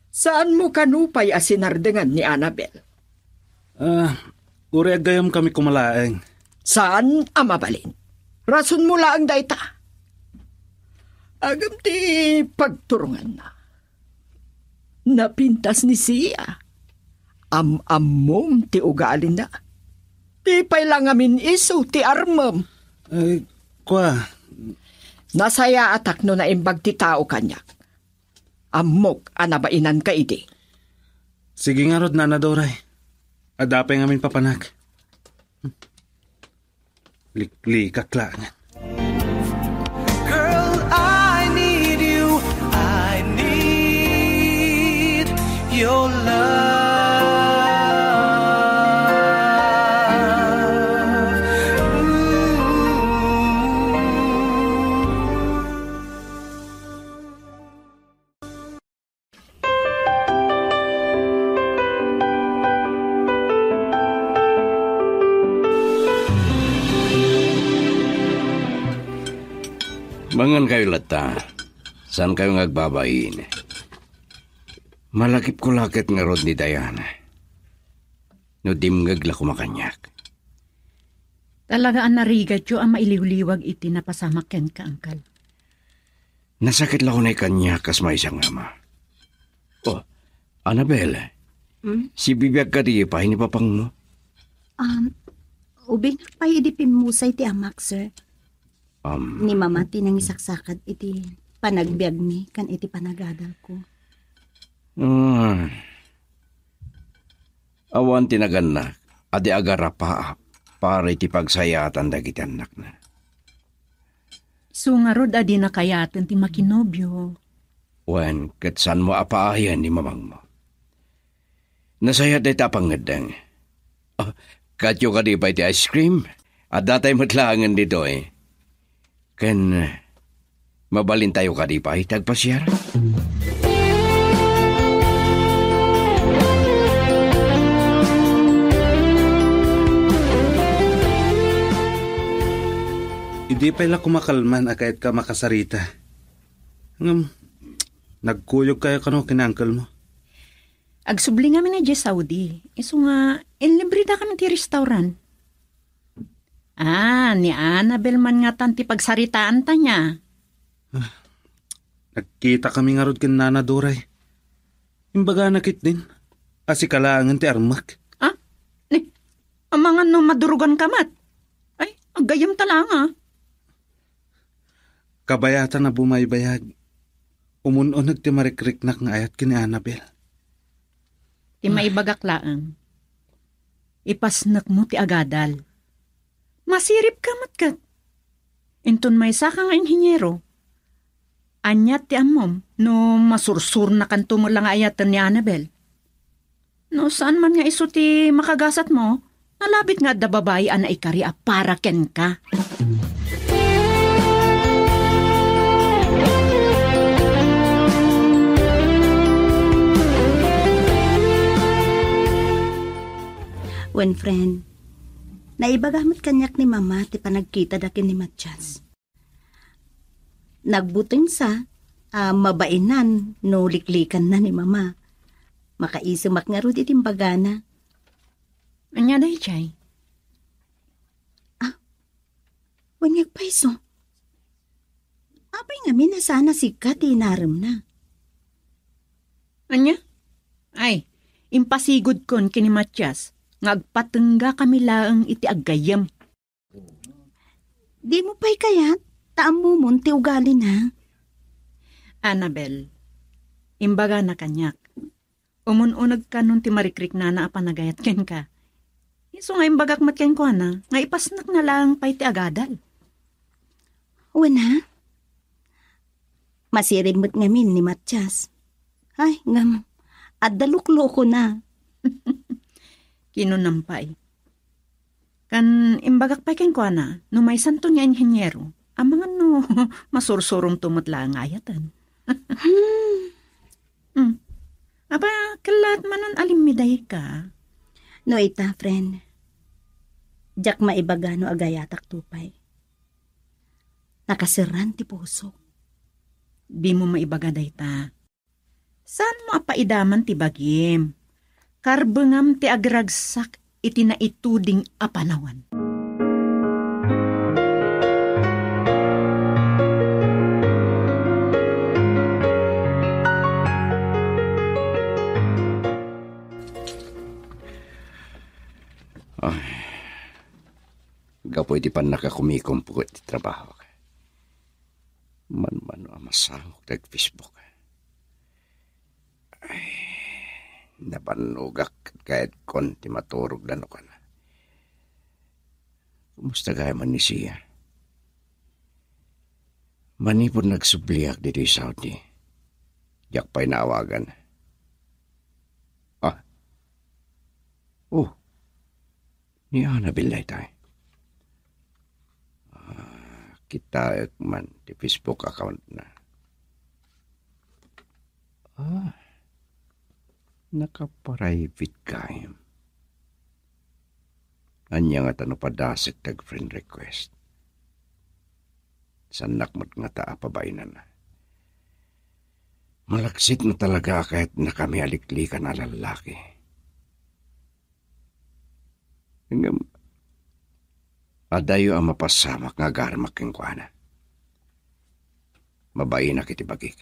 Saanmo kano pay a sinardengan ni Annabel? Ah, uray aggayyemkami koma laeng. Saan a mabalin. Rasonmo laeng dayta. Ngem ti pagturonganna. Napintas ni Sia. Am-ammom ti ugalina. Di pay la ngamin isu ti armem. Eh, kua. Nasayaatak no naimbag ti tao kaniak. Ammok a nabainanka idi. Sige ngarud, Nana Doray. Adda pay ngamin papanak. Liklikak laeng. Girl, I need you. I need your love. Ooh. Mangankayo latta. Saankayo nga agbabain. Malagipko la ket ngarud ni Diana. No dimngeg la koma kaniak. Talaga a narigatyo a mailiwliwag iti napasamak kenka, Angkal. Nasakit la unay kaniak kas maysa nga ama. Oh, Annabel, Hmm? Sibibiag kadi pay ni papangmo? Um, ubingak pay idi pimmusay ti amak, sir. Um, Ni Mama ti nangisaksakad iti panagbiagmi ken iti panagadalko. Ah. Awan ti nagannak a di agarapaap para iti pagsayaatan dagiti annakna. Isu ngarud a dina kayaten ti makinobio. Wen, ket saanmo a paayen ni mamangmo. Nasayaat dayta a pangngeddeng. Ah, kaatyo kadi pay ti ice cream? Addatay met laengen ditoy. Ken, mabalintayo kadi pay ti agpasiar? Idi pay la koma kalman a kayatka makasarita. Ngem, nagkuyogkayo kano ken uncle mo? Agsubli ngamin idiay Saudi. Isu nga, inlibridakami ti restaurant. Ah, ni Annabel man ngatan ti pagsaritaanta nia. Ah, nagkitakami ngarud ken Nana Doray. Imbagana ketdin a sika laengen ti armek. Ah? Ni, amangan no maduruganka met? Ay, aggayemta laeng, ah. Kabayatan a bumaybayag, umun-uneg ti marikriknak nga ayat ken ni Annabel. Ti maibagak laeng, ipasnekmo ti agadal. Masiribka met ket. Inton maysaka nga inheniero, ania ti ammom no masursurnakanto met la nga ayaten ni Annabel? No saan man nga isu ti makagasatmo, nalabit nga adda babai a naikari a para kenka. Wen, friend, naibaga met kaniak ni Mama ti panagkitada ken ni Matias. Nagbutengsa a mabainan no liklikanna ni Mama. Makaisemak ngarud iti imbagana. Ania daydiay? Ah, wen nga agpayso. Apay ngamin a saan a sika ti inaremna? Ania? Ay, impasigudkon ken ni Matias nga agpatenggakami laeng iti aggayyem. Dimo pay kayat ta ammomon ti ugalina? Annabel, imbagana kaniak, umun-uneg kanon ti marikriknana a panagayat kenka. Isu nga imbagak met kenkuana nga ipasnekna laeng pay ti agadal. Wen a? Masirib met ngamin ni Matias. Ay, ngem, adda luklukona. Kinunam pay. Kan imbagak pay kenkuana, no maysanto nga inheniero, amangan no masursurongto met laeng nga ayaten. Hmm. Hmm. Aba, kellat manen a limmidayka. No ita, friend, diak maibaga no agayatakto pay. Nakaserran ti pusok. Dimo maibaga dayta. Saanmo a paidaman ti bagim? Karbengam ti agragsak iti naituding a panawen. Ay, gapu iti pannakakumikumko iti trabahok. Manmano a masangok dagiti Facebook. Ay, nabannogak ket kayatkon ti maturog la no kana. Kumusta gayam ni Sia? Manipud nagsubliak ditoy Saudi, diak pay naawagan. Ah. Oh. Ni Annabel daytoy. Ah, kitaek man ti Facebook account na. Ah, nakaprivate gayam. Ania ngata no padasek ti friend request? Saannak met ngata a pabainan. Malaksid na talaga a kayatnakami a liklikan a lallaki. Ngem, adayo a mapasamak nga agarmak kenkuana. Mabainak iti bagik.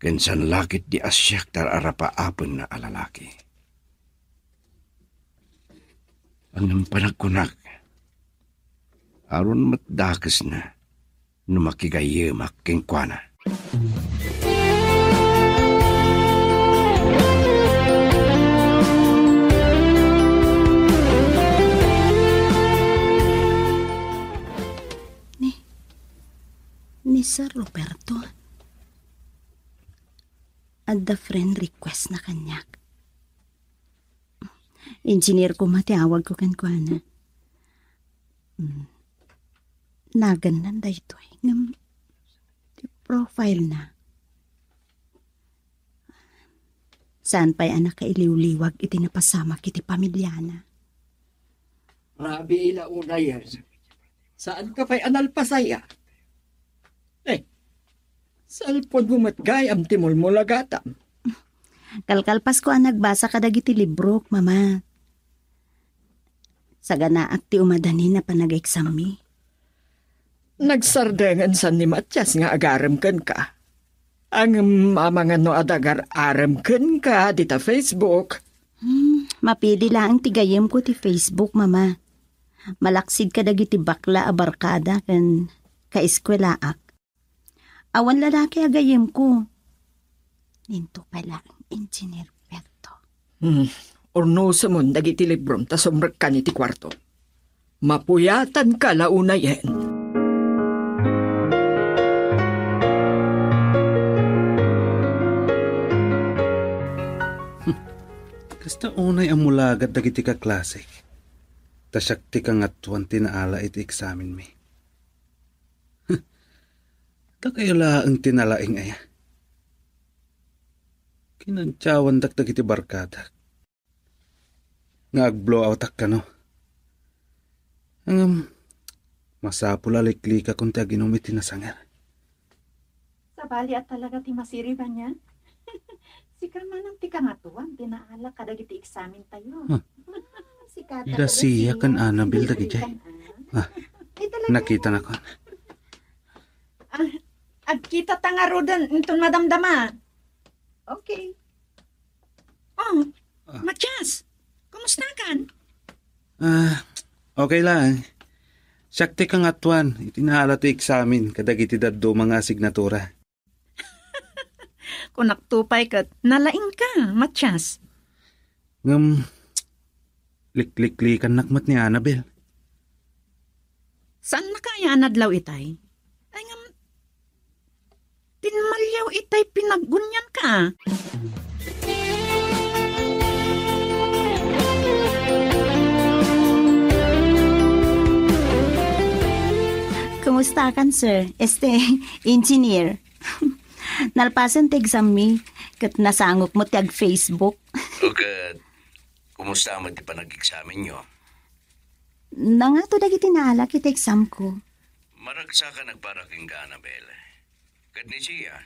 Ken saan la ketdi a siak ti ar-arapaapenna a lalaki. Ngem panagkunak, aron met dakesna no makigayyemak kenkuana. Ni, ni Sir Roberto, adda friend request na kaniak. Engineer koma ti awagko kenkuana. Mm. Nagannan daytoy, ngem ti profile na. Saan pay a nakailiwliwag iti napasamak iti pamiliana. Rabi ila unay, saan ka pay a nalpasaya? Eh, Salpudmo met gayam ti mulmulagatam. Kalkalpasko a nagbasa kadagiti librok, Mama. Saganaak ti umadanin a panag-exammi. Nagsardengen san ni Matias nga agarem kenka. Ngem amangan no adda agar-arem kenka dita Facebook. Hmm, mapili laeng ti gayyemko ti Facebook, Mama. Malaksid kadagiti bakla a barkada ken kaeskuelaak. Awan lalaki a gayyemko. Ninto pay laeng Engineer Berto. Hmm. Urnosemon dagiti librom ta sumrekkan iti kuarto. Mapuyatanka la unayen. Kasta unay a mulagat dagiti kaklasek. Ta siak ti kangatoan ti naala iti eksamenmi. Dakayo laeng ti nalaing aya. Kinantiawandak dagiti barkadak nga ag-blowoutak kano. Ngem, masapul a liklikakon ti aginum iti nasanger. Sabali a talaga ti masirib ania. Sika manen ti kangatoan ti naala kadagiti eksamen tayo. Huh. Sika Ida talaga Sia ken Annabel dagiti. Ah, ay, talaga. Nakita na ko. Ah, agkita ta ngaruden inton madamdama. Okay. Oh, ah. Matias, kumusta kan? Ah, okay lang. Siak ti kangatoan iti naala ti eksamen kadagiti dadduma nga asignatura. Kunak to pay ket nalaingka, Matias. Ngem, likliklikannak met ni Annabel. Saannaka aya a nadlaw itay? Ay, ngem, tinmaliaw itay pinagunianka. Kumusta kan, sir? Este, engineer. Nalpasen ti exam mi, ket nasangok met ti ag-Facebook. O ket, kumusta met ti panag-eksamenyo? Nangato dagiti naalak iti exam ko. Maragsakan agpara kenka, Annabel. Ket ni Sia,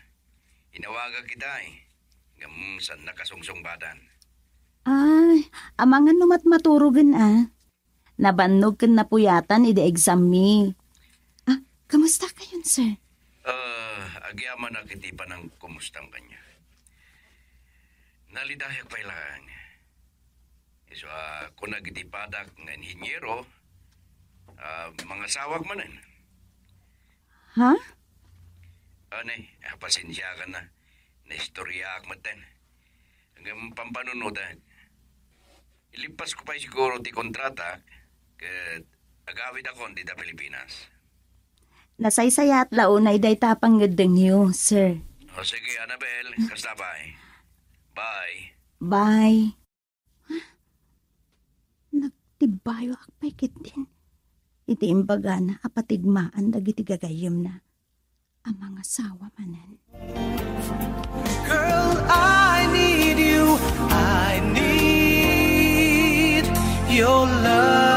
inawagak itay, ngem saannaka sungsungbadan. Ay, amangan no matmaturogen a. Nabannog ken napuyatan idi exam mi. Ah, kamusta kayon, sir? Ah, agyamanak iti panangkumustam kaniak. Nalidayak pay laeng. Isu a kunak iti padak nga inhinyero, ah, mangasawak manen. Ha? Ani, ah, pasensiakan na. Naistoryaak metten. Ngem pampanunotek. Ilippasko pay siguro ti kontratak, ket agawidakon dita Pilipinas. Nasaysayaat la unay dayta a pangngeddengyo, sir. O sige, Annabel, kasta pay. Bye. Bye. Nagtibbayoak pay ketdin iti imbagana a patigmaan dagiti gagayyemna a mangasawa manen. Girl, I need you. I need your love.